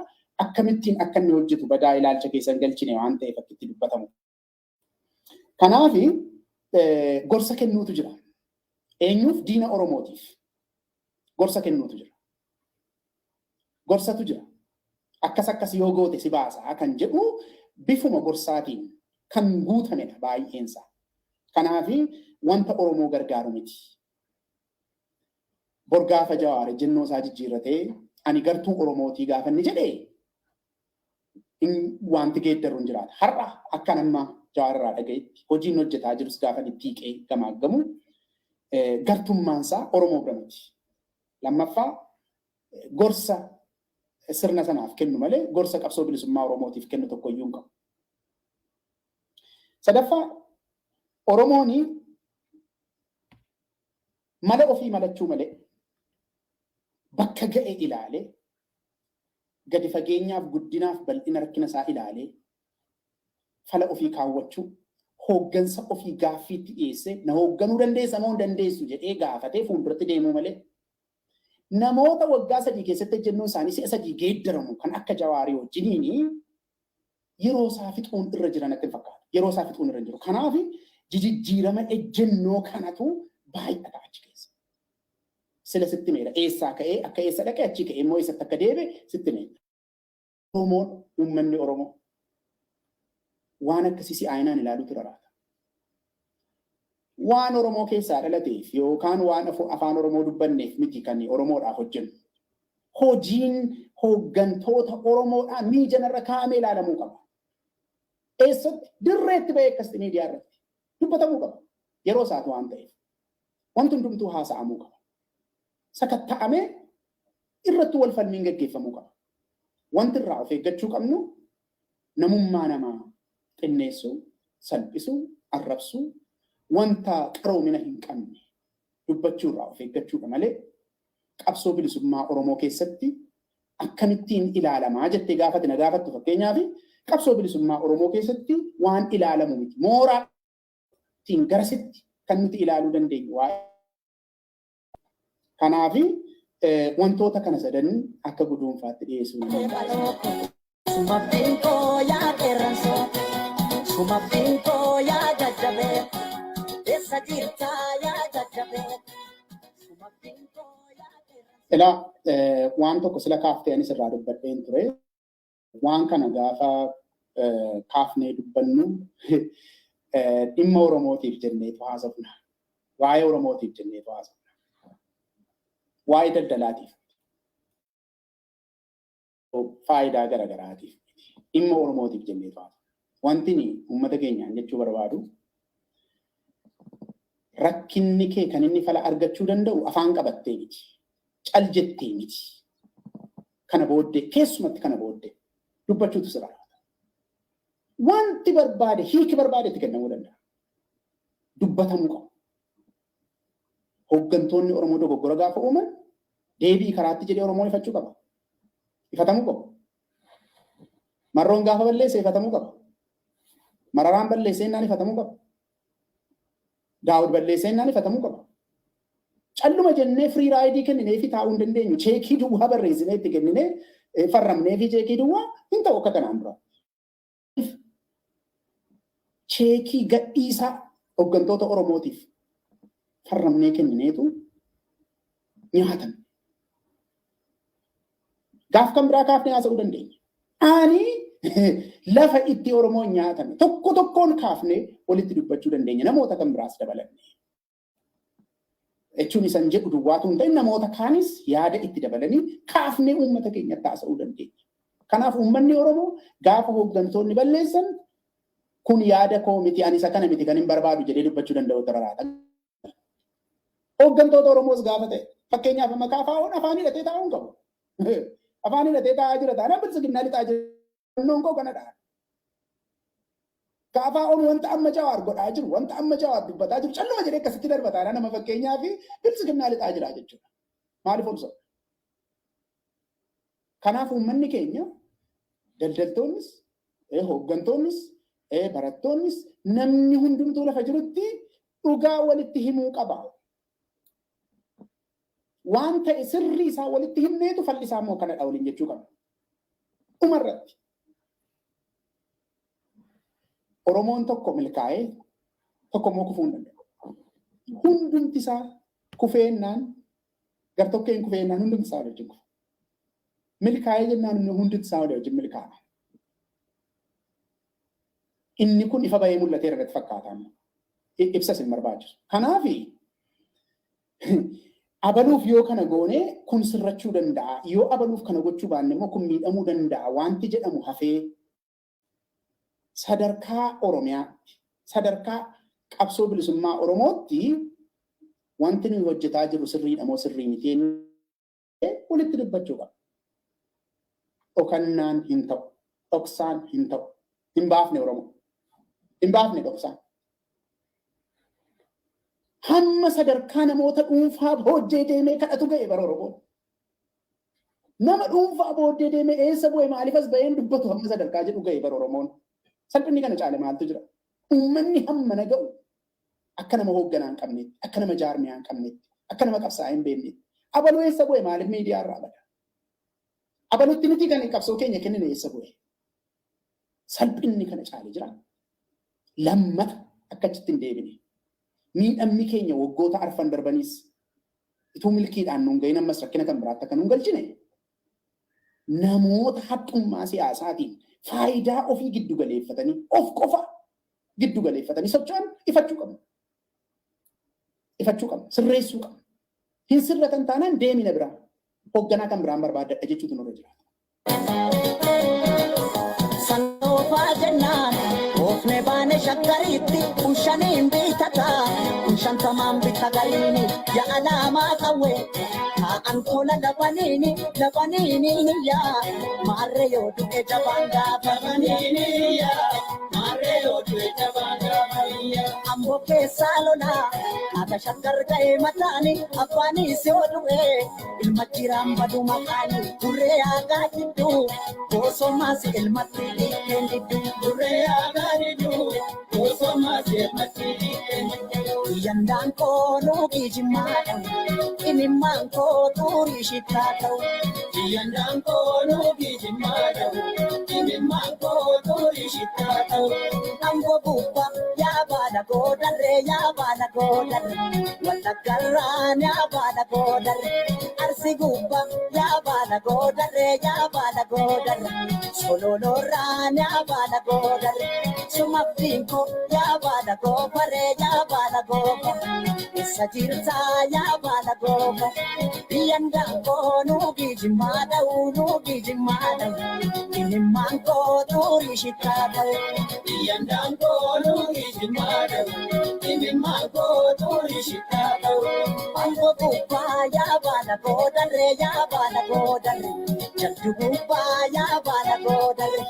akkamittiin akka inni hojjetu badaa ilaalcha keessan galchine waan ta'eef akka itti dubbatamu. Kanaafi gorsa kennuutu jira. Eenyuuf? Diina Oromootiif gorsa kennuutu jira. Gorsatu jira. Akkas akkas yoo goote si baasaa kan jedhu bifuma gorsaatiin kan guutamedha baay'eensaa. Kanaafi wanta Oromoo gargaaru miti. Bor gaafa Jawaar ejjennoo isaa jijjiirratee ani gartuu Oromootii gaafa inni jedhee wanti geeddaru hin jiraata. Har'a akka nama Jawaar irraa dhagayetti, hojiin hojjetaa jirus gaafa itti hiiqee gamaaggamu, gartummaan isaa Oromoo bira miti. Lammaffaa, gorsa sirna sanaaf kennu malee gorsa qabsoo bilisummaa Oromootiif kennu tokko iyyuu hin qabu. Sadaffaa, Oromoon mala ofii malachuu malee bakka ga'e ilaalee, gadi fageenyaaf guddinaaf bal'ina rakkina isaa ilaalee fala ofii kaawwachuu, hooggansa ofii gaaffiitti dhiyeessee na hoogganuu dandeessa moo hin dandeessu jedhee gaafatee fuulduratti deemuu malee, namoota waggaa 3 keessatti ejjennoon isaanii si'a 3 geeddaramu kan akka Jawaarii wajjiniin yeroo isaa fixuun irra jira natti hin fakkaatu. Yeroo isaa fixuun irra hin jiru. Kanaaf jijjiirama ejjennoo kanatu baay'ata achi keessa. Sila sitti meera eessaa ka'ee akka eessa dhaqee, achii ka'ee immoo eessatti akka deebe sitti meera. Oromoon, uummanni Oromoo waan akkasii si'aayinaan ilaaluutu raraata. Waan Oromoo keessaa dhalateef yookaan waan afaan Oromoo dubbanneef miti kan Oromoodhaaf hojjennu. Hojiin hooggantoota Oromoodhaa miijanarra kaa'amee ilaalamuu qaba. Eessatti dirreetti bahee akkasitti miidiyaa irratti dubbatamuu qaba. Yeroo isaati waan ta'eef. Wanti hundumtuu haasa'amuu qaba. Sakatta'amee irratti wal falmiin gaggeeffamuu qaba. Wanti irraa of eeggachuu qabnu namummaa namaa xinneessuu, salphisuu, arrabsuu, wanta qaroomina hin qabne dubbachuu irraa of eeggachuudha malee, qabsoo bilisummaa Oromoo keessatti akkamittiin ilaalamaa jettee gaafate na gaafattu, fakkeenyaaf qabsoo bilisummaa Oromoo keessatti waan ilaalamu miti. Mooraa ittiin garasitti kan nuti ilaaluu dandeenyu waa'ee. Kanaafi wantoota kana sadan akka guduunfaatti dhiyeessuu ni danda'a. Suma binkoo yaa qeerransoo. Suma binkoo yaa jajjabee eessa jirtaa yaa jajjabee suma binkoo yaa qeerransa. Ilaa, waan tokko sila kaaftee anis irraa dubbadheen ture. Waan kana gaafa kaafnee dubbannu dhimma Oromootiif jenneetu haasofna. Waa'ee Oromootiif jenneetu haasofna. Waa'ee daldalaatiif. Faayidaa garaagaraatiif. Dhimma Oromootiif jenneetu haasofna. Wanti uummata keenyaan jechuu barbaadu, rakkinni kee kan inni fala argachuu danda'u afaan qabattee miti. Cal jettee miti. Kana booddee, keessumatti kana booddee dubbachuutu sirra jiraata. Wanti barbaade, hiiki barbaade itti kennamuu danda'a. Dubbatamuu qabu. Hooggantoonni Oromoo dogoggora gaafa uuman deebii karaatti jedhee Oromoo ifachuu qaba. Ifatamuu qabu. Marroon gaafa balleesse ifatamuu qaba. Mararaan balleessee innaan ifatamuu qaba. Daawud balleessee innaan ifatamuu qaba. Calluma jennee free ride kenninee fi taa'uu hin dandeenyu. Cheekii duwwaa barreessinee itti kenninee, farramnee fi cheekii duwwaa hin ta'u akka kanaan dura. Cheekii gadhiisaa hooggantoota Oromootiif farramnee kennineetu nyaatan. Gaaf kan biraa kaafnee haasa'uu dandeenya. Ani lafa itti Oromoon nyaatame tokko tokkoon kaafnee walitti dubbachuu dandeenya. Namoota kan biraas dabalanne. Jechuun isan jedhu duwwaatu hin ta'in, namoota kaanis yaada itti dabalanii kaafnee uummata keenyatti haasa'uu dandeenya. Kanaaf uummanni Oromoo gaafa hooggantoonni balleessan, kun yaada koo miti, ani isa kana miti kan hin barbaadu jedhee dubbachuu danda'u tararaata. Hooggantoota Oromoos gaafa ta'e, fakkeenyaaf maqaa faa'oon afaan hidhatee taa'uu hin qabu. Afaan hidhatee taa'aa jira taanaan bilisiginnaa lixaa jira. Fannoon koo kanadha. KFO'n wanta amma Jawaar godhaa jiru, wanta amma Jawaar dubbataa jiru calluma jedhee akkasitti darba taanaan, nama fakkeenyaa fi bilisiginnaa lixaa jira jechuudha. Maaliif obsa? Kanaaf uummanni keenya, daldaltoonnis, hooggantoonnis, barattoonnis, namni hundumtuu lafa jirutti dhugaa walitti himuu qaba. Waan ta'e sirrii isaa walitti himneetu falli isaa immoo kanadha waliin jechuu qabna. Dhumarratti, Oromoon tokko milkaa'ee tokko immoo kufuu hin danda'u. Hundumti isaa kufeennaan, gartokkeen kufeennaan, hundumti isaa wajjin kufa. Milkaa'ee jennaan immoo hundumti isaa wajjin milkaa'a. Inni kun ifa bahee mul'ateera irratti fakkaata. Ibsas hin barbaachisu. Kanaafi abaluuf yoo kana goone kun sirrachuu danda'a. Yoo abaluuf kana gochuu baanne immoo kun miidhamuu danda'a. Wanti jedhamu hafee sadarkaa Oromiyaatti, sadarkaa qabsoo bilisummaa Oromootti wanti nuyi hojjetaa jirru sirriidha moo sirrii miti walitti dubbachuu qaba. Dhokannaan hin ta'u. Dhoksaan hin ta'u. Hin baafne Oromoo. Hin baafne dhoksaan. Hamma sadarkaa namoota dhuunfaa booddee deemee kadhatu ga'e bara Oromoon. Nama dhuunfaa booddee deemee eessa bu'e, maaliif as ba'een dubbatu hamma sadarkaa jedhu ga'e bara Oromoon. Salphinni kana caale maaltu jira? Uummanni hamma na ga'u akka nama hoogganaa hin qabnetti, akka nama jaarmiyaa hin qabnetti, akka nama qabsaa'ee hin beeknetti. Abaluu eessa bu'e, maaliif miidiyaa irraa bada? Abalutti miti kan qabsoo keenya kennine eessa bu'e? Salphinni kana caale jira. Lammata akka achitti hin deebine. Miidhamni keenya waggoota arfan darbaniis ituu milkiidhaan nuun gahin ammas rakkina kan biraatti akka nuun galchine, namoota haxxummaa siyaasaatiin faayidaa ofii giddu galeeffatanii, of qofa giddu galeeffatanii socho'an ifachuu qabna. Ifachuu qabna. Sirreessuu qabna. Hin sirratan taanaan deemina biraa. Hoogganaa kan biraan barbaaddadha jechuutu nurra jiraata. Sanoofaa jennaan oofne baane shakkariitti, kun shaniin bitata, kun 50n bita gariini, ya'a laamaa qawwee taa'an tola labaniini labaniini yaa maarree yoo du'e jabaan gaafamanii maarree yoo du'e jabaan gaafamanii. Amboo keessaa lolaa haga Shakkar ga'ee mataani, abbaanis yoo du'e ilma jiraan badu maqaani, burree aagaa jidduu boosomaas ilmatti dhiibbeen didduu, burree aagaa didduu boosomaas ilmatti dhiibbeen didduu. Yandaan koo nuugii jimmaa ta'u, imimmaan koo xurii shittaa ta'u. Yandaan koo nuugii jimmaa ta'u, imimmaan koo xurii shittaa ta'u. Amboo. Amboo gubbaa yaa baala goodarree yaa baala goodarree wallaggarraan yaa baala goodarree arsi gubbaa yaa baala goodarree yaa baala goodarree sololoorraan yaa baala goodarree sumabdiinkoo yaa baala goofaree yaa baala goofaree isa jirtaa yaa baala goofaree biyyan daankoo nuugii jimmaa dha'uu nuugii jimmaa dha'uu imimmaan koo xurii shittaa ta'uu. Biyyan daankoo nuugii jimmaa dha'uu imimmaan koo xurii shittaa ta'uu. Amboo gubbaa yaa baala goodarree yaa baala goodarree jabdu gubbaa yaa baala goodarree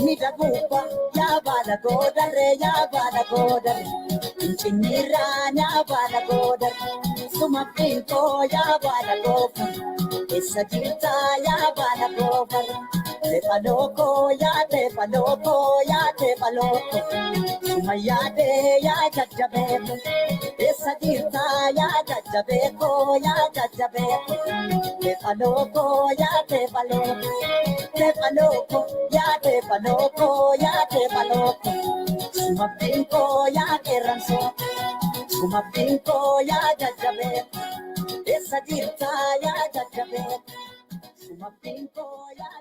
mida gubbaa yaa baala goodarree yaa baala goodarree fincinniirraan yaa baala goodarree sumabdiinkoo yaa baala goofaree eessa jirtaa yaa baala goofaree teefa lookoo yaa teefa lookoo yaa teefa lookoo suma yaadee yaa jajjabeeko eessa jirtaa yaa jajjabeeko yaa jajjabeeko teefa lookoo yaa teefa lookoo teefa lookoo yaa teefa lookoo yaa teefa lookoo sumabdiinkoo yaa qeerransoo sumabdiinkoo yaa jajjabeeko eessa jirtaa yaa jajjabeeko sumabdiinkoo yaa.